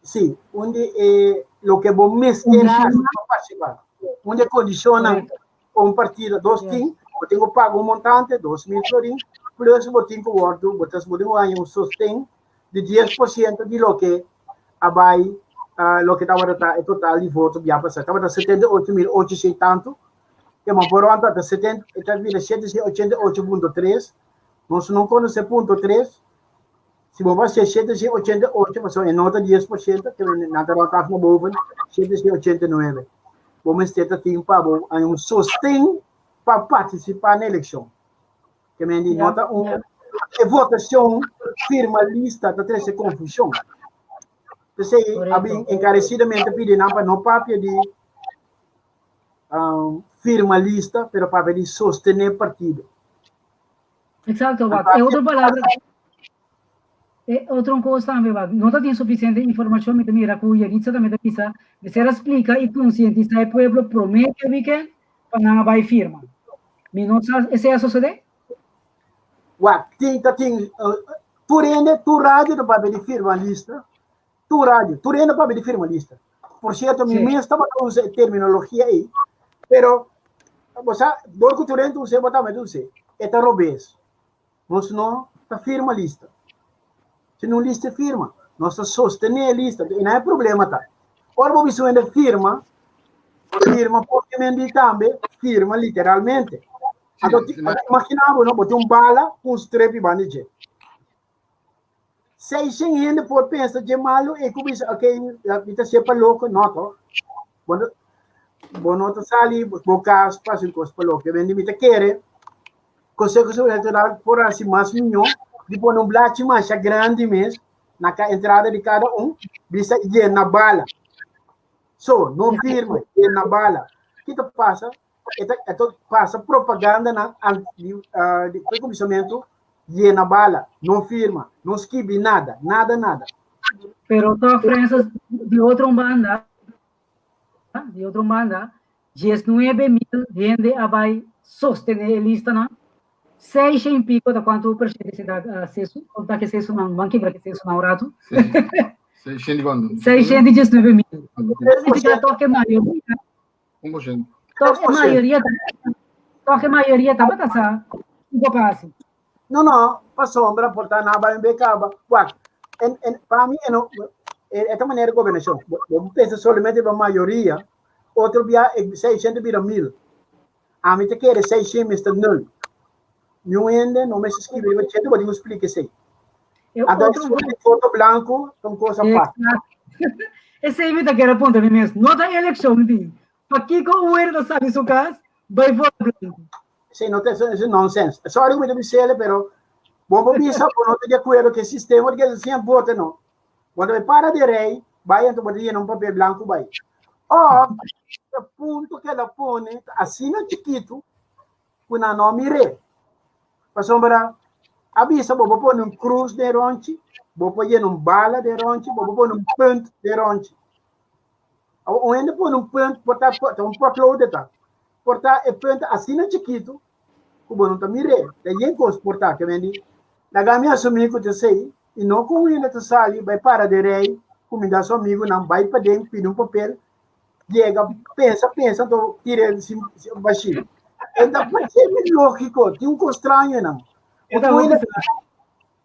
sí, un di e, loke bo mester hasi pa partisipá. Un di e kondishonnan pa un partido, dos tin, bo tin ku paga un montante, 2000 florin, plus bo tin ku wòrdu, bo ta bo tin ku haña un sosten di 10% di loke a bai, uh, loke tabata ta e total di voto bia pasá. Tabata 78.800 tantu, ke ma por ronda ta 70, e ta bira 788.3. Nos no konosé punto 3. Si bo hasi 788, pasobra e no ta 10%, ke nan ta rond af na boven, 789. Bo mester ta tin pa bo haña un sosten pa partisipá na elekshon. Ke men di no ta un e votashon firma lista ta trese konfushon. P'esei a bin enkaresidamente pidi nan pa no papia di um, firma lista, pero papia di sostené partido. Exacto, wak. E otro palabra, e otro kos tambe, wak. No ta tin suficiente informacion, mi ta mira ku Yaritza tambe ta bisa, mester a splika i konsientisá e pueblo promé ke weekend pa nan a bai firma. Mi no sa esei a sosodé? Wak, tin ta tin uh, tur hende, tur radio ta papia di firma lista. Tur radio, tur hende papia di firma lista. Por cierto, mi mes tabata usa e terminologia ei, pero bo sa, dor ku tur hende usa, bo tambe ta usa. E ta robes. Nos no ta firma lista. Si no lista e firma, nos ta sostené e lista. I nan e problema ta. Ora bo bisa un hende firma, firma porque men di tambe firma literalmente. Anto, imagina bo, no, bo tin un bala ku un strepi banda dje. 600 hende por pensa dje malu e ku bisa, ok, mi ta sepa loko, no toch? Bo no, bo no ta sali bo kas pa hasi kos pa loko. Bendi mi ta kere, Consejo Superior Electoral por hasi mas mihó di pone un blachi masha grandi mes na ka entrada di kada un, bisa yena bala. So, no firma, yena bala. Ki ta pasa? E ta, e ta pasa propaganda na di, uh, di precomisamiento, yena bala, no firma, no skibi nada, nada, nada. Pero toch, Francis, di otro banda, di otro banda, 19 mil hende a bai sostené e listanan. 600 y pico ta kuantu porshento ta sesu? Konta ke sesu nan, ban kibra ke sesu nan un ratu. 600 kuantu? 619 mil. Significa toch ke mayoria, 1%. toch e mayoria, toch e mayoria tabata sa kiko pa hasi. No, no, pasobra por ta nan bai un be kaba. Wak, en, en, pa mi, en, esta manera de gobernashon, bo pensa solamente pa mayoria, otro bia 600 bira 1000. Ami ta kere 600 mester nul. Niun hende no mester skibi riba dje, bo tin ku splika esei. Anto foto blanku ta un kos apart. Esei mi ta kere puntra mi mes. No ta elekshon tin. Pakiko un hende ta sali su kas bai voto blanku? Esei no ta, esei nonsense. Sorry ku mi ta bis'el, pero bo por bisa bo no ta di akuerdo ku e sistema di keda vota no. Bo ta para di rei, bai anto bo ta yena un papel blanku bai. Òf e punto ku el a pone ta asina chikitu ku nan no a mir'é. Pasobra a bisa bo por pone un krus den rònchi, bo por yena un bala den rònchi, bo por pone un punt den rònchi. Awor un hende pone un punt por ta ta un potlood e ta. Por ta e punt asina chikitu ku bo no ta mir'é. Ta yen kos por ta. Ke men di, laga mi asumí ku ta esei i no ku un hende ta sali bai para den rei, kumindá su amigunan, bai paden pidi un papel, yega pensa pensa anto tira el sin bashí. E ta parse mi lógiko, tin un kos straño einan. Porque un hende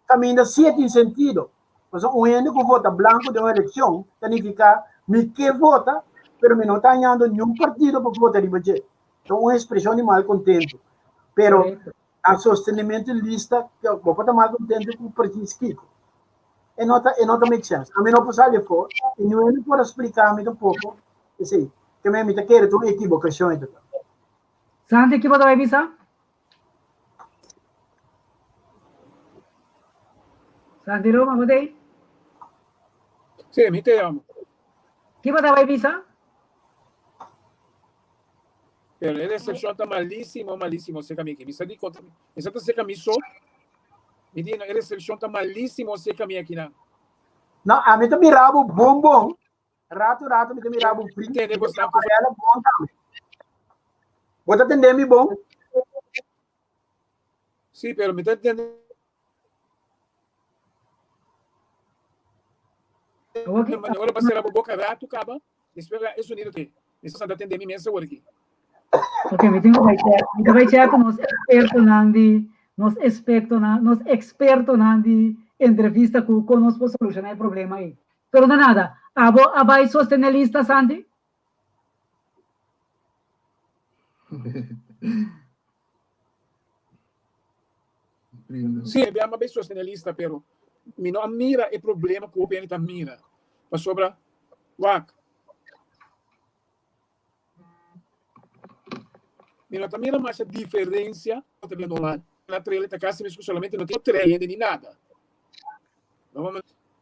kaminda sí tin sentido. Pasobra un hende ku vota blanku den un elekshon ta nifiká mi ke vota, pero mi no ta hañando niun partido pa vota riba dje. Ta un ekspreshon di malkontentu. Pero a sostenimiento lista, bo por ta malkontentu ku presis kiko. E no ta, e no ta make sense. Ami no por sali afó i niun hende por a splika mi tampoko esei. Ke mi ta kere ta un ekibokashon e ta ta. Santi, ki bo ta bai bisa? Santi Roma, bo ta ei? Sí, mi te amo. Ki bo ta bai bisa? Pero e recepcion ta malísimo, malísimo cerca mi aquí. Mi sa di contra, mi sa ta cerca mi so. Mi di, e recepcion ta malísimo cerca mi aquí na. No, ami ta mira bo bon bon. Rato rato mi ta mira bo fri. Tende bo sta Ela bon tambe. Bo ta tende mi bon? Sí, pero mi ta entende. Ora pa cera bo boca rato caba, despues e sonido te. Mi sa santa tende mi mes awor aki. Ok, mi tin ku bai check. Mi ta bai check ku nos ekspertonan di nos ekspertonan, nos ekspertonan di entrevista ku kon nos por solushoná e problema ei. Pero no nada, abo a bai sostené lista, Santi? Sí, e bia bai sostené lista, pero mi no a mira e problema ku hopi hende ta mira. Pasobra, wak, mi no ta mira masha diferensia ta bira normal. Na trailer ta kasi mesku solamente no tin otro hende ni nada.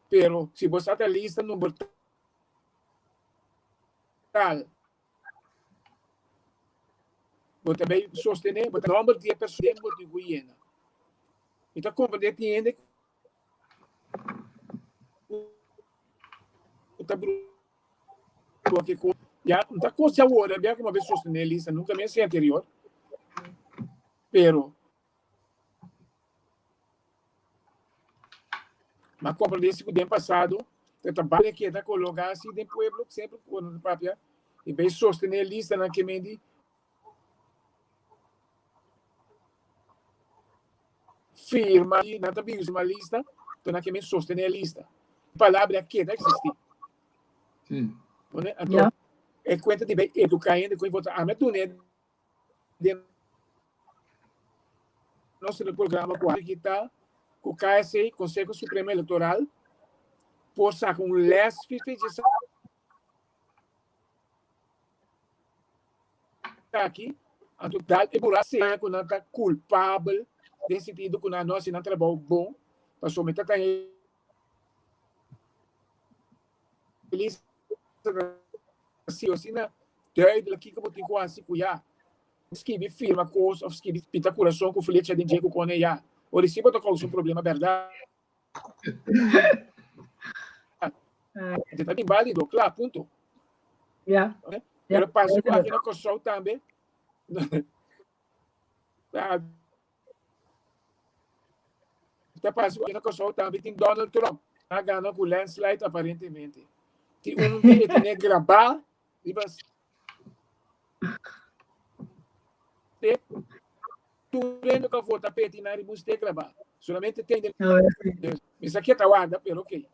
Pero si bo sa ta lista number tal, Bo ta bay sostené, bo ta nomber di e persona bo tin ku yena. Mi ta komprendé tin hende ku ta brua ke kos. Ya, no ta kos di awor, bia ku bo a bay sostené lista, nunka mi a hasi anterior. Pero Ma comprende si cu den pasado ta trabajo ke ta coloca asi den pueblo sempre cu no ta papia y bay sostene listanan ke men di firma y nan ta bin usa lista to nan ke men sostene lista. Palabra keda existi. Sí. Anto, e cuenta di bay educa hende con vota. Ami a dune den nos programa ku aki ta ku KSE, Konseho Supremo Elektoral, por saka un les aki, anto dal e bura sea ku nan ta kulpabel den sentido ku nan no hasi nan trabou bon, pasobra mi ta ta Feliz si asina duidelijk kiko bo tin ku hasi ku ya. Skibi firma kos of skibi pita kurason ku flecha den dje ku kone ya. Ora si bo ta kousa un problema bèrdat. Te ta inválido, kla, punto. Ya. Pero pasa ku aki na Kòrsou tambe. Ta pasa ku na Kòrsou tambe tin Donald Trump a gana ku landslide aparentemente. Tin un di e tene grabá riba te tur hende ku a vota p'e tin nan riba un stek grabá. Solamente tende mi sa ke ta warda pero okay.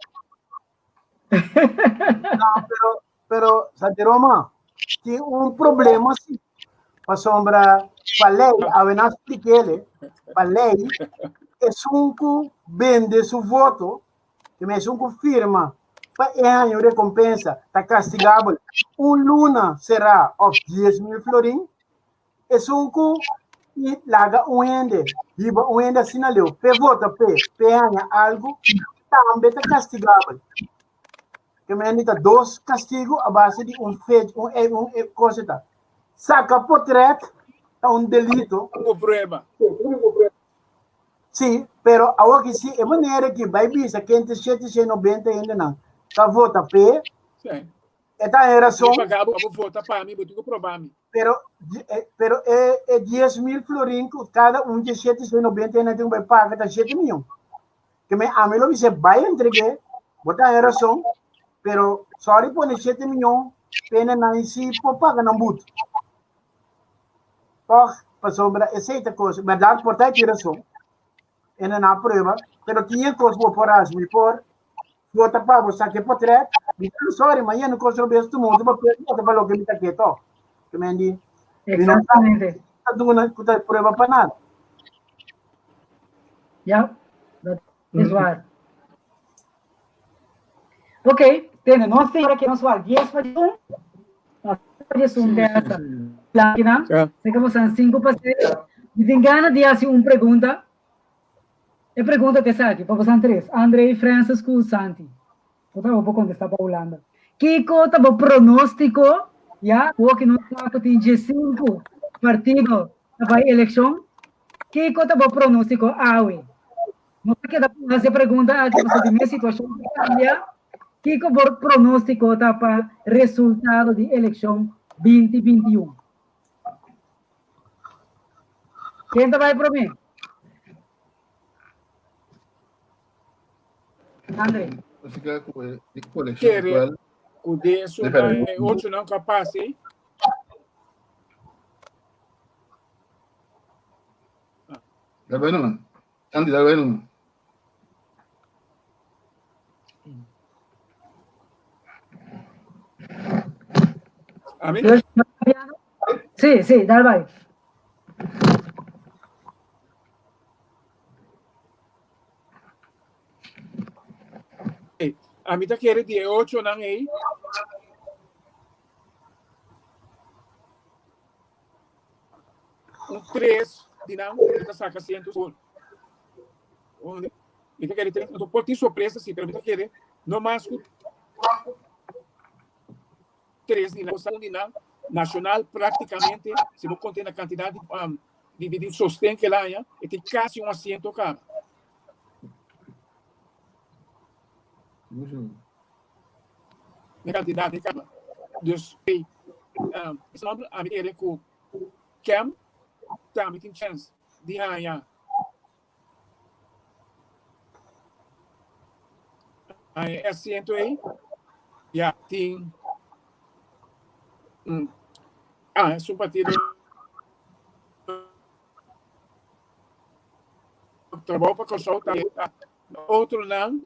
No, pero pero Santi Roma tin un problema sí. Pasobra pa lei, awe nan splikele, pa lei, esun ku bende su voto, ke men esun ku firma pa e haña un rekompensa, ta kastigabel un luna será òf 10.000 florin. Esun ku i laga un hende, hiba un hende asina leu, p'e vota p'e, p'e haña algu, tambe ta kastigabel. Ke men ta dos kastigu a base di un fech, un, e, un e, cosa ta. Saka potret ta un delito. Ku prueba. Sí, pero awor ki si e manera ki bai bisa kente 790 hendenan ta vota p'e, Sí. e ta en razón. Mi paga bo, bo vota pa mi, bo tin ku proba mi. Pero, eh, pero e, e 10.000 florin ku kada un di 790 hendenan tin ku bai paga ta 7 miyon. Que me a mi lo dice, bai entregué, bo ta en razón, pero sorry pone 7 miljoen, pena nan si por paga nan boete. Toch, pasobra esei ta cosa, verdad por ta tiene razón, en na prueba, pero tiene cosa bo por hacer, mi por vota pa bo saque portret, mi ta sorry, ma no cosa bes tu mundo pa vota pa lo que mi ta keto. Que me di, Exactamente. Ta duna ku ta prueba pa nada. Ja, dat is waar. Oké, tene, nos tin que nos waar 10 pa 1. Nos pa 11 dessa. Láquina, sei que você 5 pa 6. Mi tin gana di hasi un pregunta. E pregunta te saki, pa bosan tres. André, Francis ku Santi. Bo ta por contesta pa Hulanda. Kiko ta bo pronóstiko? Ya, awor ki nos sa ku tin 15 partido ta bai elekshon. Kiko ta bo pronóstiko awe? No ta keda hasi e pregunta aki pasobra di mes situashon ta kambia. Kiko bo pronóstiko ta pa resultado di elekshon 2021? Ken ta bai promé? André. Kere ku den su ochonan ku a pasa ei. Dal bai numa. Andy, dal bai numa. Ami? Sí, sí, dal bai. Ami ta kere di e ochonan ei. Un tres di nan mi ta saka asiento sigur. Mi ta kere tres, por tin sorpresa si, pero mi ta kere no mas ku tres di nan. Un di nan nashonal praktikamente, si bo konta na kantidat di di di sosten ku el a haña, e tin kasi un asiento kaba. Na kantidat e kaba. Dus, ami kere ku Kem tambe tin chèns di haña e asiento ei. Ya tin ah es un partido Trabou pa Kòrsou ta otronan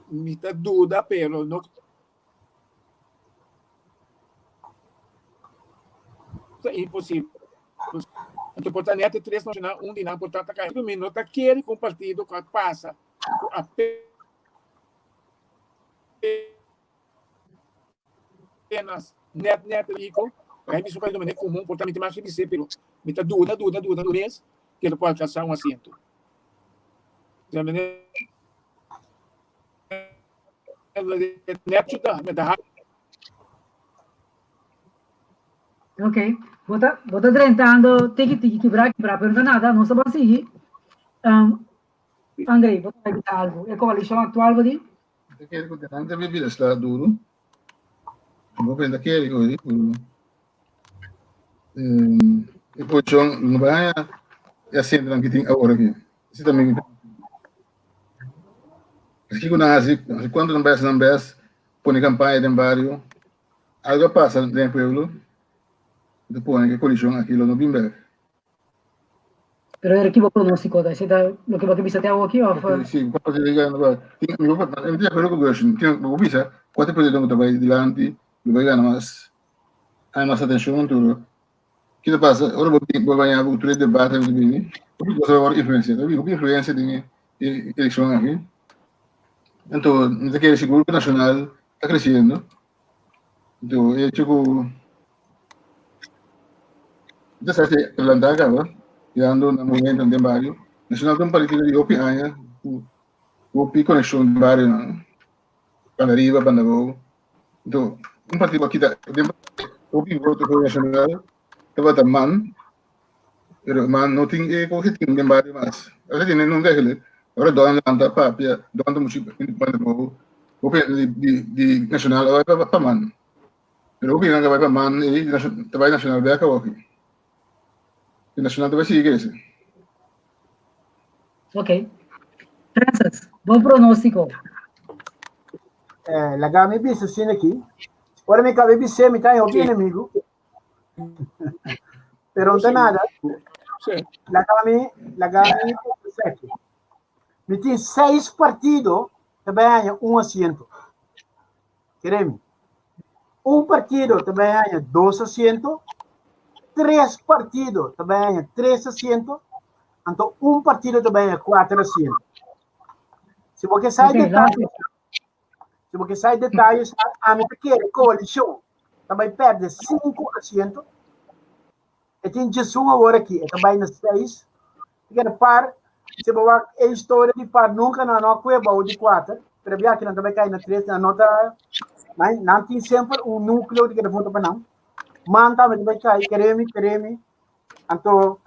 mi ta duda pero no Ta imposibel. Anto por ta nèt e tres nacional, un di nan por ta ta kai. Mi no ta kere ku un partido ku a pasa ku apenas nèt nèt rico, pa e mismo partido manera komun por ta mi ta mas bis'é pero mi ta duda duda duda duda mes ke lo por alkansá un asiento. Ok, bo ta, bo ta drentando tiki tiki kibra kibra, pero no ta nada, nos ta ban sigui. Um, André, bo ta bisa algo. E coalición actual, bo di? Ta kere ku delante mi bira sla duro. Bo ta kere ku e coalición no bai haña e asientonan ki tin awor aki. Ese ta mi Esaki ku nan hasi, hasi kuantu nan bes nan bes pone kampaña den bario, algo a pasa den e pueblo ku ta pone ku e koalishon aki lo no bin bek. Pero era ki bo pronóstiko ta? Esei ta loke bo ke bisa te awoki òf? Si, ku partido di gana ba. Tin, mi bo mi ta di akuerdo ku Gershon. Tin, bo bisa kua ta e partido ku ta bai dilanti, lo bai gana mas, haña mas atenshon tur. Ki ta pasa ora bo bin bo baña bo tur e debate ku ta bini, hopi kos ta wòrdu influensia, ta bin hopi influensia den e elekshon aki. Anto mi ta kere sigur ku Nashonal ta kresiendo. Anto e hecho ku mi ta sa si adelantá kaba, mirando nan movementonan den bario. Nashonal ta un partido di hopi aña ku hopi konekshon den barionan, banda riba, banda abou. Anto, un partido a kita den hopi voto for nacional tabata man, pero man no tin e cosa tin den barrio mas. Ora tin nunca eigenlijk. Ora Donald lanta papia, Donald muchi banda bobo. Hopi di di di nacional a bai pa man. Pero hopi nan bai pa man e ta bai nacional bek awoki. E nacional ta bai sigui crece. Ok. Francis, bon pronóstico. Eh, laga mi bisa asina aki. Ora mi kabe bis'é, mi ta hopi enemigo. Pero no ta nada. Laga mi, laga mi bisa aki. Mi tin seis partido ta bai haña un asiento. Keremi. Un partido ta bai haña dos asiento, tres partido ta bai haña tres asiento, anto un partido ta bai haña kuater asiento. Si bo ke sa Ok, detaye, si bo ke sa detaye, ami ta kere koalishon ta bai pèrdè sinku asiento. E tin djesun awor aki, e ta bai na seis. Ta kere par, si bo wak e historia di par, nunka nan no a kue bou di kuater, pero bia aki nan ta bai kai na tres, nan no ta, nan, nan tin semper un núkleo di kere vota pa nan. Man tambe ta bai kai, keremi, keremi. Anto,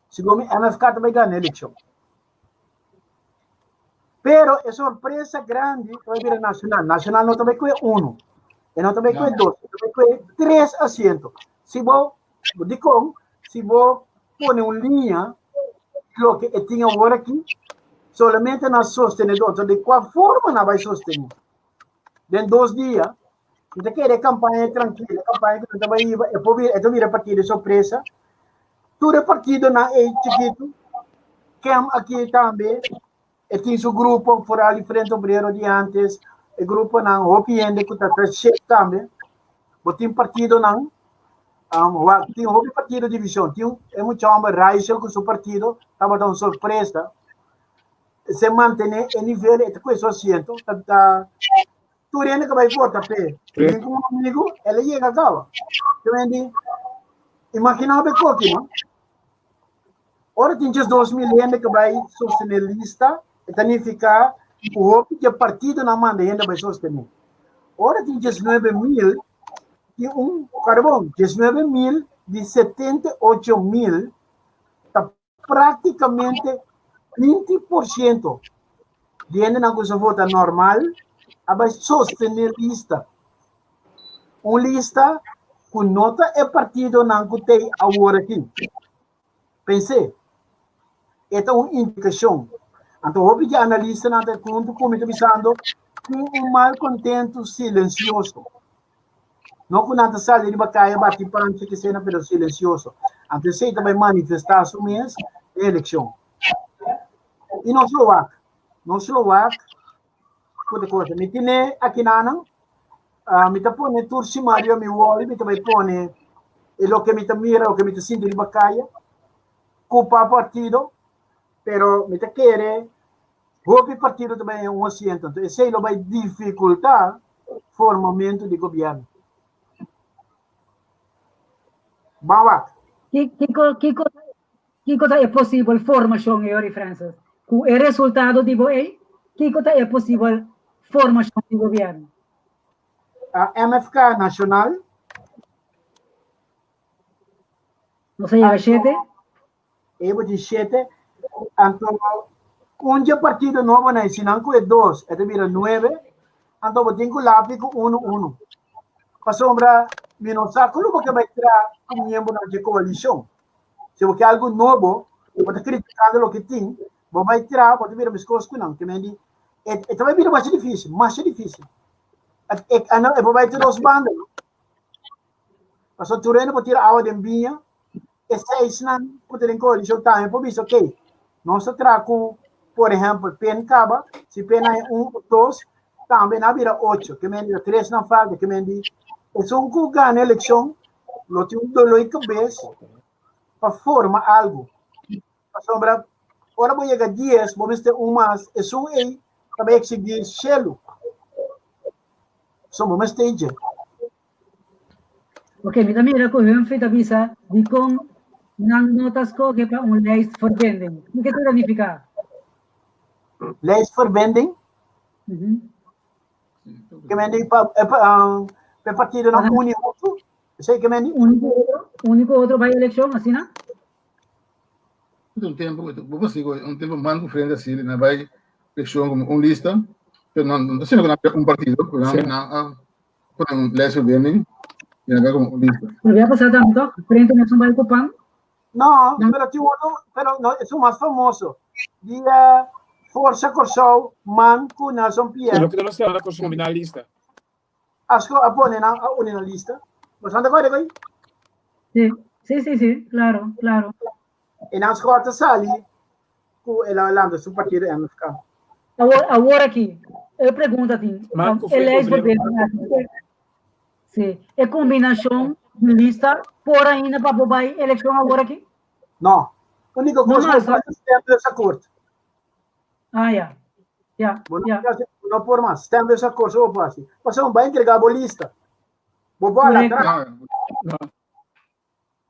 segun mi, MFK ta bai gana elekshon. Pero e sorpresa grandi ta bai bira Nacional. Nacional no ta bai kue uno, e no ta bai kue dos, e ta bai kue tres asiento. Si bo, dikon, si bo pone un liña, loke e tin awor aki. Solamente na sostenedor. Anto di kua forma nan bai sostené? Den dos dia, mi ta kere e kampaña trankil, e kampaña ku nan ta bai hiba, e por bira, e ta bira partido sorpresa. Tur e partidonan ei chikitu, kem aki tambe, e tin su grupo, foral di Frente Obrero di antes, e gruponan, hopi hende ku ta shek tambe. Bo tin partidonan, um, tin hopi partido divishon. Tin e mucha homber Raichel ku su partido tabata un sorpresa. Se mantené e nivel, e ta kue su asiento, ta, ta, tur hende ku bai vota p'e. Tin ku un amigo, el a yega kaba. Te mendi, imagina be koki, no? Ora tin djes 2000 hende ku bai sostené lista, e ta nifiká ku hopi di e partidonan manda hende bai sostené. Ora tin djes 9000, tin un, kòrda bon, djes 9000 di 78000 ta práktikamente 20% di hendenan ku sa vota normal a bai sostené lista. Un lista ku no ta e partidonan ku tei awor aki. Pens'é, e ta un indikashon. Anto hopi di analistanan ta huntu ku mi ta bisando tin un malkontentu silensioso. No ku nan ta sali riba kaya bati panchi kesena pero silensioso. Anto esei ta bai manifestá su mes den elekshon. I nos lo wak, nos lo wak ku ta kos. Mi tene akinanan, mi ta pone tur siman riba mi wòl, mi ta bai pone e loke mi ta mira, loke mi ta sinti riba kaya, ku pa partido, pero mi ta kere hopi partido ta bai un asiento. Anto esei lo bai difikultá formamentu di gobièrnu. Ban wak. Kiko, kiko, kiko ta e posibel formashon ei, Ori Francis? Ku e resultado di bo ei, kiko ta e posibel formashon di gobièrnu? MFK Nashonal. Nos a yega shete. E bo tin shete. Anto un dje partido nobo na si nan ku e dos, e ta bira nuebe. Anto bo tin ku lapi ku unu unu. Pasobra mi no sa ku lo bo ke bai tra ku miembronan dje koalishon. Si bo ke algu nobo, bo ta kritikando loke tin, bo bai tra, bo ta bira meskos ku nan. Ke men di, e e ta bai bira masha difisil, masha difisil. E e por bai tur dos banda, no? Pasobra tur hende por tira awa den biña, e seisnan ku ta den koalishon tambe por bisa, ok, nos ta traha ku, por ehèmpel, pen kaba, si pen haña un òf dos, tambe nan a bira ocho, ke men di tres nan falta, ke men di esun ku gana elekshon lo tin un doló di kabes pa forma algu. Pasobra ora bo yega dies, bo mester un mas, esun ei ta bai eksigí shelu. So bo mester dje. Ok, mi ta mira ku Humphrey ta bisa dikon nan no ta skohe pa un lijstverbinding. Kiko ta nifiká? Lijstverbinding? Ke men di pa e pa e partidonan uni huntu? Esei ke men di? Uni ku otro, uni ku otro bai elekshon, asina? Un tempu, bo por sigo un tempu man ku frente así, na bai elekshon komo un lista, pero nan no ta siendo ku nan un partido, pero nan nan a pone un lijstverbinding i nan bai komo un lista. Pero ya pasá tambe toch? Frente mes un bai ku pan. No, pero tin otro, pero no, esun mas famoso. Di Forsa Kòrsou, man ku Nelson Pierre. Loke ta nos na Kòrsou kombiná lista. Asko a pone nan a uni na lista. Bo san ta kòrda ko'i? Sí, sí, sí, sí, claro, claro. E nan skòr ta sali ku el a lanta su partido MFK. Awor, awor aki, e pregunta tin, Marco e lei Obrero. verbinding aki, sí, e kombinashon di lista por ainda pa bo bai elekshon awor aki? No. Úniko No kos ku mas, bo por stembusakkoord. Ah, ya. Ya, Bo no ya. por hasi, bo no por mas. Stembusakkoord so bo por hasi. Pasobra bo bai entregá bo lista. Bo por hala Correcto. atras. No, No.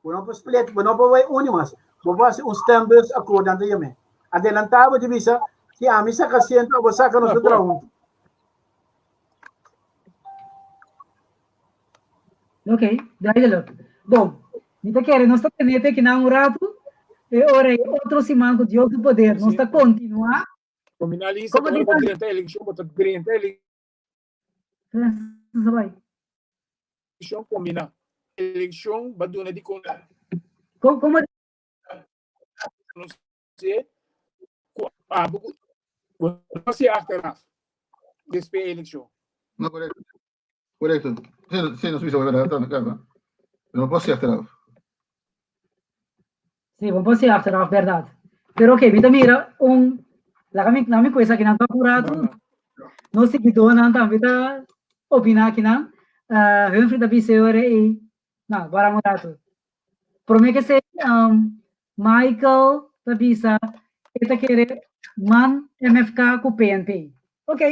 Bo no por split, bo no por bai uni mas. Bo por hasi un stembusakkoord nan ta yam'é. Adelantá bo ta bisa, si ami saka asiento, abo saka, nos ta traha huntu. Ok, duidelijk. Bon, mi ta kere nos ta tene te kinan un ratu, e ora e otro siman ku Dios su poder nos ta kontinuá. Kombiná lista, Como ora di bo drenta elekshon, bo ta drenta Francis bai. elekshon kombiná. Elekshon ba duna di kon Como konosé ku abo ku. No si achteraf. Despues eleccion. No, correcto. Correcto. Sí, sí, nos bisa verdad, claro. Pero no puedo ser achteraf. Sí, bo por ser achteraf, berdad. Pero ok, mi ta mira un, laga mi, laga mi koe esaki nan ta apurado. Nos siguidónan tambe ta opiná akinan. Uh, Humphrey ta bisa e ora ei, no, wara un ratu. Promé ke esei, um, Michael ta bisa e ta kere man MFK ku PNP. Ok.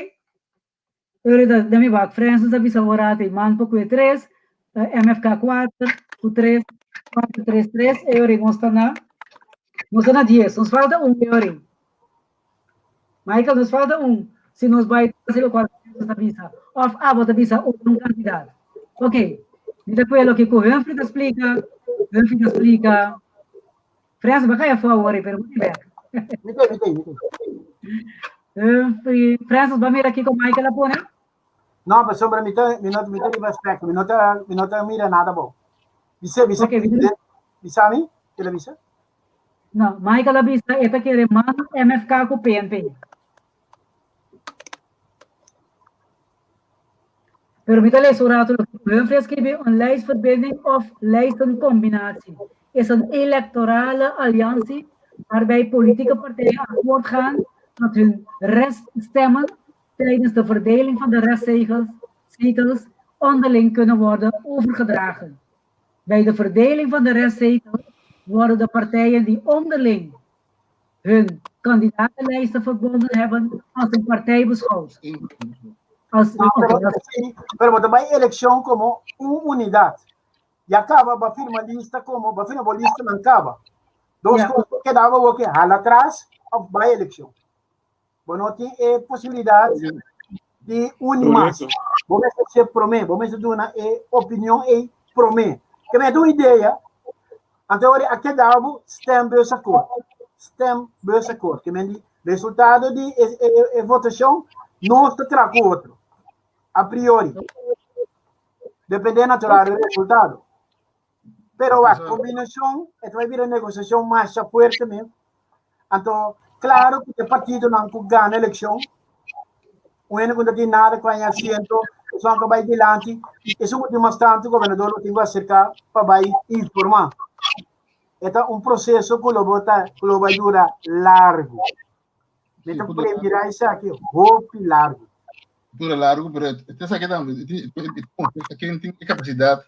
Ora ta den mi wak, Francis a bisa ora te man pa kue tres, MFK kuater, ku tres, kuater, tres, tres, e ora nos ta na, nos ta na dies, nos falta un e ora. Michael, nos falta un, si nos bai hasi lokual Francis ta bisa, òf abo ta bisa un kantidat. Ok, mi ta kue loke ku Humphrey ta splika, Humphrey ta splika, Francis, bo a kai afó awor, pero bo tin bek. Mi te, mi te, mi te. Humphrey, Francis, bo a mira kiko Michael a pone? No, pasobra mi ta, mi no, mi ta riba spectro, mi no ta, mi no ta mira nada bo. Bisa, bisa, Ok, mi- bisa mi? Ke la bisa? No, Michael a bisa e ta kere man MFK ku PNP. Pero mi ta lees un rato loke Humphrey a scribi, een lijstverbinding of lijstencombinatie is een electorale alliantie waarbij politieke partijen akkoord gaan dat hun reststemmen tijdens de verdeling van de restzetels onderling kunnen worden overgedragen. Bij de verdeling van de restzetels worden de partijen die onderling hun kandidatenlijsten verbonden hebben als een partij beschouwd. Als, No, oké, pero, als- sí, pero bo ta bai eleccion como un unidad. Ya caba ba firma lista como ba firma bo lista nan caba. Dos Ja. cos quedaba bo que hala atrás of bai eleccion. Bo no tin e posibilidad di uni mas. Correcto. Bo mester ser prome, bo mester duna e opinion ei prome. Ke me un idea, anto ora a keda bo stembusakkoord. Stembusakkoord. Ke men di resultado di e, e, e votacion nos ta tra ku otro. A priori. Depende natural del resultado. Pero a combinacion, e ta bai bira negociacion masha fuerte mes. Anto, claro ku e partidonan ku gana eleccion, un hende ku no tin nada ku haña asiento, esun ku bai dilanti, esun ku tin mas tantu gobernador lo tin ku aserká pa bai informá. E ta un proseso ku lo bo ta, ku lo bai dura largu. Mi ta premira esaki hopi largu. Dura largu, pero e esaki tambe, ken tin e kapasidat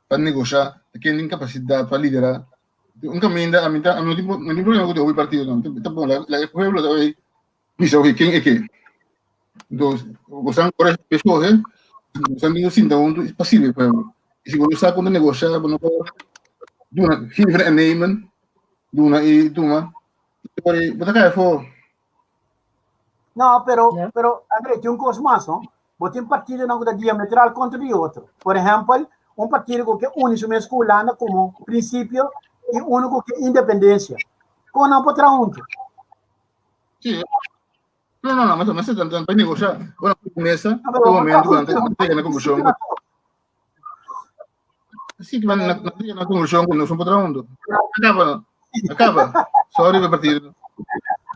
pa negoshá, ken tin kapasidat pa liderá. Un kaminda, ami ta, ami no tin, no tin problema ku hopi partido no, ta bon, laga e pueblo ta bai bisa oke ken e ke. Entonces, bo san ora e escoge, bo san tin ku sinta huntu pa sirbi e pueblo. I si bo no sa kon ta negoshá, bo no por duna, geven en nemen, duna i tuma, Bo ta kai afó. No, pero, Ja. pero André, tin un kos mas, no? Bo tin partidonan ku ta diametral kontra di otro. Por ehèmpel, un partido ku ke uni su mes ku Hulanda komo prinsipio i unu ku ke independensia. Kon nan por traha huntu? Sí. No, no, no, mas mas tan tan negociar. Bueno, mesa, No, pero un bo momento por antes traha de llegar a la conclusión. Sí, que van na na conclusión cuando son por mundo. Acaba, acaba. Sorry pa partido.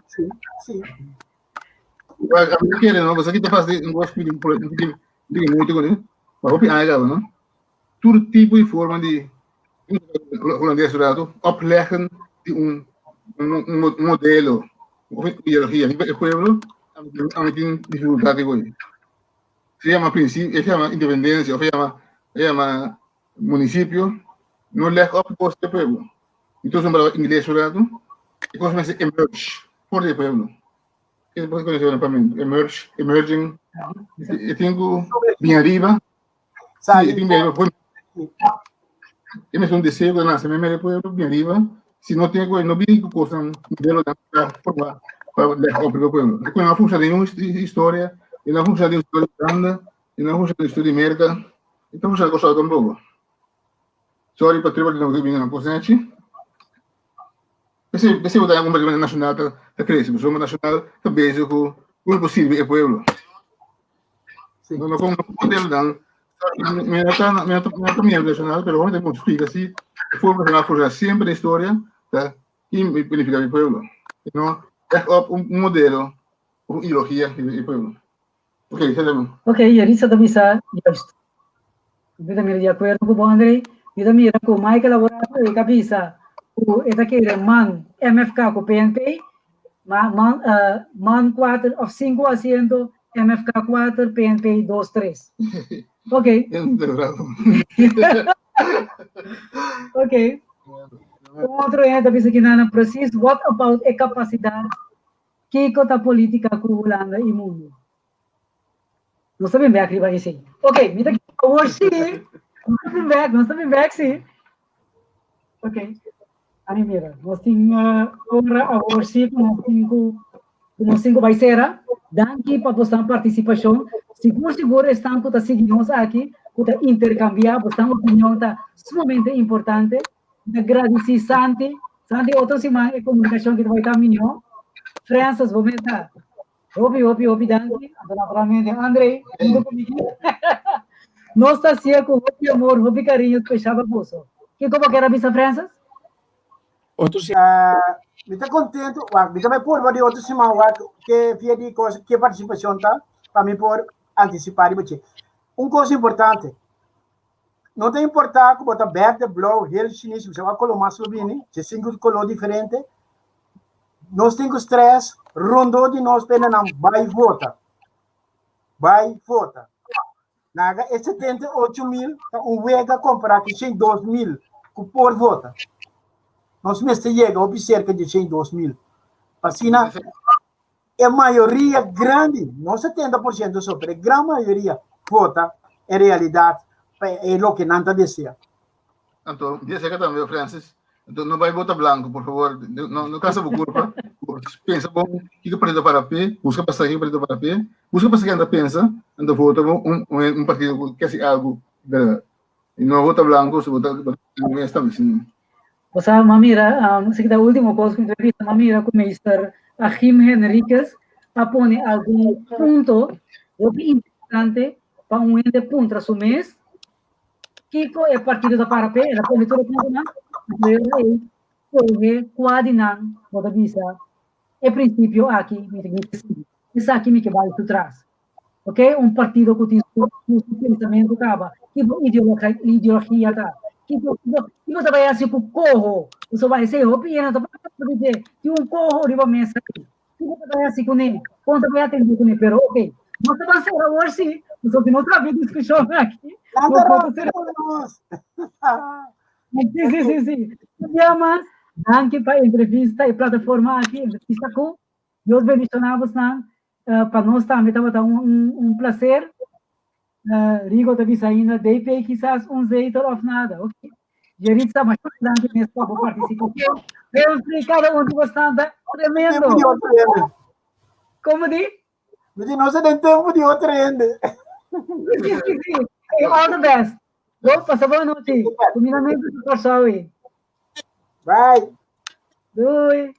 Sí, sí. A mí quiere, no? Pues aquí te pasa, no voy a explicar un poquito mucho con él. Maar hopi aangaba, no? Tur tipo di forma di holandés rato opleggen di un, un, un modelo, un ideología. E pueblo, a mí tin dificultad di hoy. Se llama principio, se llama independencia, o se llama, se llama municipio, no leg op cos de pueblo. Entonces, un palabra inglés rato, e cos mester emerge for de pueblo. E por conoce na papiamento, emerge, emerging, e tin ku bin ariba, sí, e tin bin ariba, e mester un deseo ku nace meme de pueblo, bin ariba, si no tin ku no bin ku cosnan modelo pa forma pa leg op riba pueblo. E no a funciona den un historia, e no a funciona den historia di Hulanda, e no a funciona den historia di Merca, e no a funciona Kòrsou tampoko. Sorry pa triba di no bin na kos nechi. P'esei p'esei bo ta haña un nacional ta ta crece, pasobra nacional ta bezig ku kon por sirbi e pueblo. Sí. No no kon no modelo dan mi no ta mi no ta mi no ta miembro nacional, pero hopi ta splika si e pueblo nacional funciona siempre den historia ta i beneficia mi pueblo. No leg op un modelo. Un ideologia di e pueblo. Ok, zet Ok, Yarisa ta bisa juist. Mi ta mira di akuerdo ku bo, André. Mi ta mira ku Michael awor e ta bisa ku e ta kere man MFK ku PNP, ma man, uh, man 4 of 5 asiento, MFK 4, PNP 2, 3. Ok. Ok. Un otro hende ta bisa kinana precies, what about e kapasidat Kiko ta politica cu Hulanda y mundo? Nos ta bin bek riba esey. Ok, mi ta awor si. Nos ta bin bek, nos ta bin bek si. Ok. Ani mira, nos tin uh, ora awor si cu nos tin cu cu nos tin cu bai sera. Danki pa bosnan participacion. Sigur sigur esnan cu ta sigui nos aki, cu ta intercambia bosnan opinion ta sumamente importante. Mi ta gradisí Santi. Santi, otro siman e komunikashon ki ta bai ta mihó. Francis, bo mes ta. Hopi, hopi, hopi danki. Anto naturalmente André, hunto ku mi. Nos ta hasié ku hopi amor, hopi kariño speshal pa boso. Kiko bo kier a bisa, Francis? Otro siman. Mi ta kontentu, wak, mi ta bai purba di otro siman wak ke via di kos, ke partisipashon ta, pa mi por antisipá riba dje. Un kos importante, No ta importá ku bo ta bèrdè, blou, hel, shinis, bo sa kua koló mas lo bini, dje sinku koló diferente. Nos tin ku strès rondó di nos p'e nan bai vota. Bai vota. Laga e 78,000 ta un wega kompará ku 102,000 ku por vota. Nos mester yega hopi serka dje 102,000. Pa asina e mayoria grandi, no 70% so, pero e gran mayoria vota en realidad pa e loke nan ta desea. Anto, dia seca tambe, Francis. Anto, no bai vota blanco, por favor. No, no cansa bo culpa. Pensa bom, kiko partido para pé, busca pa kiko partido para pé, busca pa anda pensa, anto vota un, un, un partido que hace algo, verdad. Y no vota blanco, se vota, no está diciendo. Bo sa, m'a mira, esaki ta último kos ku mi ta bisa, m'a mira ku meester Achim Henriquez a pone algun punto hopi interesante pa un hende puntra su mes kiko e partido ta para p'e, el a pone tur e puntonan, anto e ora ei kohe kua di nan bo ta bisa e prinsipio aki mi ta ke sigui, esaki mi ke bai su tras. Ok, un partido ku tin su, su, su pensamentu kaba, kiko ideologia, ideologia ta, kiko, kiko, kiko ta bai hasi ku koho, pasobra esei hopi hende ta papia di dje, tin un koho riba mesa ei, kiko ta bai hasi kuné, kon ta bai atendé kuné, pero ok, nos ta ban sera awor si, pasobra si nos habri diskushon aki, nos no ta sera. Sí, sí, sí, sí. Un dia mas, danki pa e entrevista, e plataforma aki, entrevista ku Dios bendiciona bosnan. Pa nos tambe tabata un, un, un placer. Rigo ta bisa ainda, DP quizás un zetel of nada. Ok. Jeritza, masha danki mes pa bo participacion. Humphrey, cada un di bosnan ta tremendo. Tempo di otro hende. Como di? Mi di, nos ta den tempo di otro hende. Sí, sí, sí. Hey, all the best. Bo, pasa bon nochi. Cuminamento di Kòrsou. Bye. Doei.